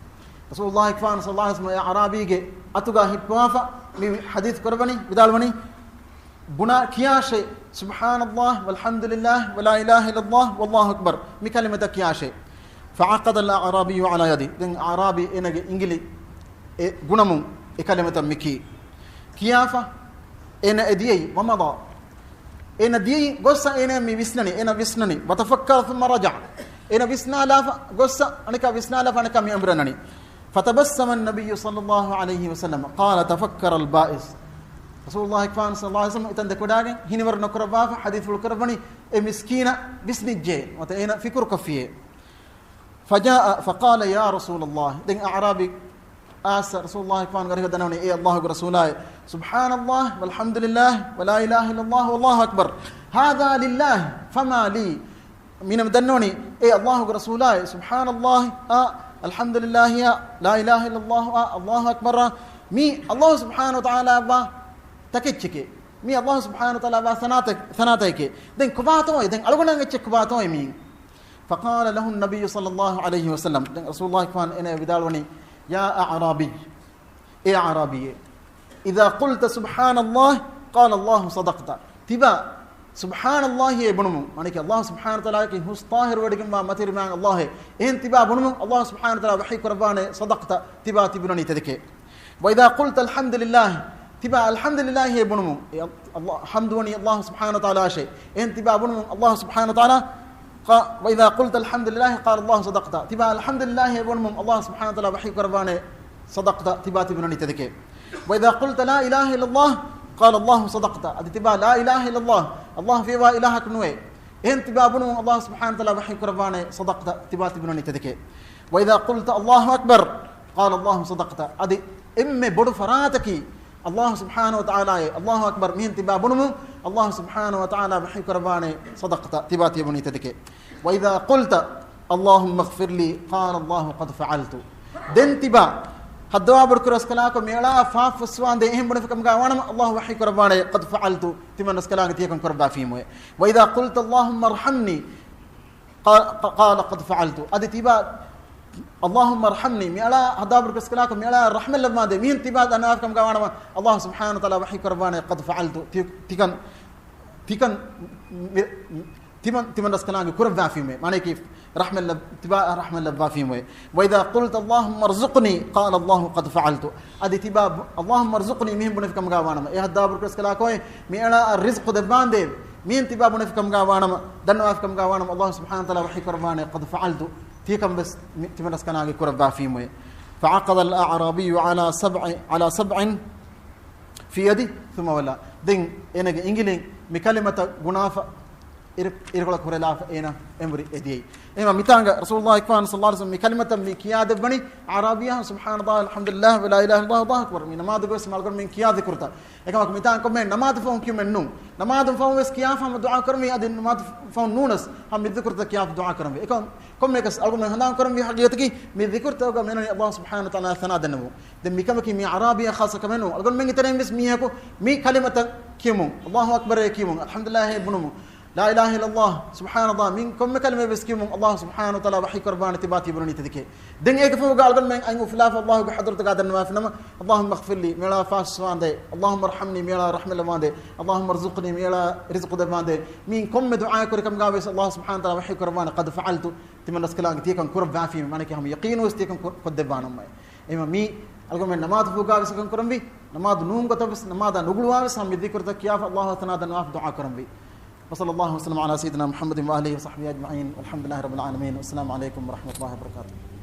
ރަސޫލުﷲ އަކްރަމް ޞައްލަﷲ ޢަލައިހި ވަސައްލަމް އެ އަޢުރާބީގެ އަތުގަ ހިއްޕަވާފަ މި ޙަދީޘް ކުރައްވަނީ، ވިދާޅުވަނީ، ބުނާ ކިޔާށޭ، سبحان الله والحمد لله ولا إله إلا الله والله أكبر، މި ކަލިމަތައް ކިޔާށޭ. فعقد الأعرابي على يده. ދެން އަޢުރާބީ އޭނަގެ އިނގިލި އެ ގުނަމުން އެ ކަލިމަތައް މި ކީ. ކިޔާފަ އޭނަ އެ ދިޔައީ، ومضى. އޭނަ ދިޔައީ ގޮއްސަ އޭނަ މި ވިސްނަނީ، އޭނަ ވިސްނަނީ. وتفكر ثم رجع. އޭނަ ވިސްނާލާފަ ގޮއްސަ އަނެކާ ވިސްނާލާފަ އަނެކާ މި އަނބުރަންނަނީ. فتبسم النبي صلى الله عليه وسلم، قال، تفكر البائس. ރަސޫލުﷲ އަކްރަމް ޞައްލަﷲ ޢަލައިހި ވަސައްލަމް އެތަން ދެކެވަޑައިގެން ހިނިވަރު ނުކުރައްވާފަ ޙަދީޘްފުޅު ކުރައްވަނީ އެ މިސްކީނާ ވިސްނިއްޖެ ނުވަތަ އޭނަ ފިކުރުކޮށްފިއޭ. فجاء فقال، يا رسول الله. ދެން އަޢުރާބީ އައިސް ރަސޫލުﷲ އަކްރަމްގެ އަރިހަށް ދަންނަވަނީ، އޭ ﷲގެ ރަސޫލާއޭ، سبحان الله والحمد لله ولا إله إلا الله والله أكبر، هذا لله فما لي. މި ނަމަ ދަންނަވަނީ، އޭ ﷲގެ ރަސޫލާއޭ، سبحان الله އާ، الحمد لله އާ، لا إله إلا الله އާ، الله أكبر އާ، މީ ﷲ ސުބްޙާނަހޫ ވަތަޢާލާއަށްވާ ތަކެއްޗެކޭ. މީ ﷲ ސުބްޙާނަހޫ ވަތަޢާލާއަށްވާ ސަނާތަ-، ސަނާތަކެކޭ. ދެން ކޮބާތޯއޭ؟ ދެން އަޅުގަނޑަށް އެއްޗެއް ކޮބާތޯއޭ މީ؟ فقال له النبي صلى الله عليه وسلم. ދެން ރަސޫލުﷲ އަކްރަމް އޭނަ ވިދާޅުވަނީ، يا أعرابي، އޭ އަޢުރާބީއޭ، إذا قلت سبحان الله قال الله صدقت. ތިބާ ސުބްޙާނަﷲއޭ ބުނުމުން، މާނައަކީ ﷲ ސުބްޙާނަހޫ ވަތަޢާލާއަކީ ހުސް ޠާހިރުވެޑިގެންވާ މަތިވެރި މާތް ﷲއޭ. އެހެން ތިބާ ބުނުމުން ﷲ ސުބްޙާނަހޫ ވަތަޢާލާ ވަޙީ ކުރައްވާނެ، صدقت، ތިބާ ތި ބުނަނީ ތެދެކޭ. وإذا قلت الحمد لله، ތިބާ އަލްޙަމްދުލިއްލާހިއޭ ބުނުމުން، އެ ﷲ، ޙަމްދު ވަނީ ﷲ ސުބްޙާނަހޫ ވަތަޢާލާއަށޭ. އެހެން ތިބާ ބުނުމުން ﷲ ސުބްޙާނަހޫ ވަތަޢާލާ، قا-، وإذا قلت الحمد لله قال الله صدقت. ތިބާ އަލްޙަމްދުލިއްލާހިއޭ ބުނުމުން ﷲ ސުބްޙާނަހޫ ވަތަޢާލާ ވަޙީ ކުރައްވާނެ، صدقت، ތިބާ ތި ބުނަނީ ތެދެކޭ. وإذا قلت لا إله إلا الله قال الله صدقت. އަދި ތިބާ لا إله إلا الله، ﷲ ފިޔަވާ އިލާހަކު ނުވޭ. އެހެން ތިބާ ބުނުމުން ﷲ ސުބްޙާނަހޫ ވަތަޢާލާ ވަޙީ ކުރައްވާނެ، صدقت، ތިބާ ތި ބުނަނީ ތެދެކޭ. وإذا قلت الله أكبر قال الله صدقت. އަދި އެންމެ ބޮޑު ފަރާތަކީ ﷲ ސުބްޙާނަހޫ ވަތަޢާލާއޭ، الله أكبر، މިހެން ތިބާ ބުނުމުން ﷲ ސުބްޙާނަހޫ ވަތަޢާލާ ވަޙީ ކުރައްވާނެ، صدقت، ތިބާ ތި ބުނީ ތެދެކޭ. وإذا قلت اللهم اغفر لي قال الله قد فعلت. ދެން ތިބާ ހައްދަވާ ބޮޑުކުރި ރަސްކަލާކޮ މިއަޅާ ފާފަ ފުއްސަވާންދޭ އެހެން ބުނެފަ ކަމުގަ ވާނަމަ، ﷲ ވަޙީ ކުރައްވާނެ، قد فعلت، ތިމަން ރަސްކަލާނގެ ތިޔަކަން ކުރައްވާފީމުއޭ. وإذا قلت اللهم ارحمني قال، قال قد فعلت. އަދި ތިބާ اللهم ارحمني، މިއަޅާ ހައްދަވާ ބޮޑުކުރި ރަސްކަލާކޮ މިއަޅާ ރަޙްމަތް ލައްވާންދޭ، މިހެން ތިބާ ދަންނަވާފަ ކަމުގަ ވާނަމަ، ﷲ ސުބްޙާނަހޫ ވަތަޢާލާ ވަޙީ ކުރައްވާނެ، قد فعلت، ތި-، ތިކަން، ތިކަން މި-، ތިމަން، ތިމަން ރަސްކަލާނގެ ކުރައްވާފީމެ. މާނައަކީ، ރަޙްމަތް ލަ-، ތިބާ ރަޙްމަތް ލައްވާފީމެ. وإذا قلت اللهم ارزقني، قال الله قد فعلت. އަދި ތިބާ، اللهم ارزقني މިހެން ބުނެފި ކަމުގަ ވާނަމަ، އެ ހައްދާ ބުރުކަސް ކަލާކޮއެ، މި އެޅާ ރިޒްޤު ދެއްވާނދޭ، މިހެން ތިބާ ބުނެފި ކަމުގަ ވާނަމަ، ދަންނަވާފި ކަމުގަ ވާނަމަ، ﷲ ސުބްޙާނަހޫ ވަތަޢާލާ ވަޙީ ކުރައްވާނެ، قد فعلت. ތިޔަކަން ވެސް މި، ތިމަން ރަސްކަލާނގެ ކުރައްވާފީމެ. فعقد الأعرابي على سبع، على سبع في يده ثم ولى. ދެން އޭނަގެ އިނގިލިން މި ކަލިމަތައް ގުނާފަ އިރު-، އިރުކޮޅަށް ކުރެލާފަ އޭނަ އެނބުރި އެދިޔައީ. އެހެންވީމަ މިތާނގަ ރަސޫލުﷲ އަކްބަރު ޞައްލަﷲ ޢަލައިހި ވަސައްލަމަ މި ކަލިމަތައް މި ކިޔާދެއްވަނީ އަޢުރާބީއާ، سبحان الله، الحمد لله، ولا إله إلا الله، الله أكبر. މި ނަމާދުގަ ވެސް މި އަޅުގަނޑުމެން ކިޔާ ޒިކުރުތައް. އެކަމަކު މިތާނގަ ކޮންމެ ނަމާދު ފަހުން ކިޔުމެއް ނޫން. ނަމާދު ފަހުން ވެސް ކިޔާފަ ހަމަ ދުޢާ ކުރަންވީ، އަދި ނަމާދު ފަހުން ނޫނަސް ހަމަ މި ޒިކުރުތައް ކިޔާފަ ދުޢާ ކުރަންވީ. އެކަމަ ކޮންމެއަކަސް އަޅުގަނޑުމެން ހަނދާން ކުރަންވީ ޙަޤީޤަތަކީ މި ޒިކުރުތަކުގަ މިއަންނަނީ ﷲ ސުބްޙާނަހޫ ވަތަޢާލާ އަށް ސަނާ ދަންނަވަން. ދެން މިކަމަކީ މި އަޢުރާބީއާ ޚާއްޞަ ކަމެއް ނޫން. އަޅުގަނޑުމެންގެ ތެރެއިން ވެސް މީހަކު މި ކަލިމަތައް ކިޔުމުން، ﷲ އަކްބަރޭ ކިޔުމުން، الحمد لله ބުނުމުން، لا إله إلا الله، سبحان الله، މި ކޮންމެ ކަލިމައެއް ވެސް ކިޔުމުން ﷲ ސުބްޙާނަހޫ ވަތަޢާލާ ވަޙީ ކުރައްވާނެ ތިބާ ތިބުނީ ތިދެކޭ. ދެން އޭގެ ފަހުގަ އަޅުގަނޑުމެން އަތް އުފުލާފަ ﷲ ގެ ޙަޟްރަތުގަ ދަންނަވާފިނަމަ، اللهم اغفر لي، މިއަޅާ ފާސްވާނދޭ، اللهم ارحمني، މިއަޅާ ރަޙްމަތް ލައްވާނދޭ، اللهم ارزقني، މިއަޅާ ރިޒްޤު ދެއްވާނދޭ. މި ކޮންމެ ދުޢާއެއް ކުރި ކަމުގަ ވެސް ﷲ ސުބްޙާނަހޫ ވަތަޢާލާ ވަޙީ ކުރައްވާނެ، قد فعلت، ތިމަން ރަސްކަލާނގެ ތިޔަކަން ކުރައްވާފީމެ. މާނައަކީ ހަމަ ޔަޤީނު ވެސް ތިޔަކަން ކުރ-، ކޮށްދެއްވާނަމޭ. އެހެންވީމަ މި އަޅުގަނޑުމެން ނަމާދު ފަހުގަ ވެސް އެކަން ކުރަންވީ، ނަމާދު ނޫން ގޮތަށް ވެސް، ނަމާދާ ނުގުޅުވާ ވެސް ހަމަ މި ޒިކުރުތައް ކިޔާފަ ﷲ އަށް ސަނާ ދަންނަވާފަ ދުޢާ ކުރަންވީ. وصلى الله وسلم على سيدنا محمد وآله وصحبه أجمعين، والحمد لله رب العالمين، والسلام عليكم ورحمة الله وبركاته.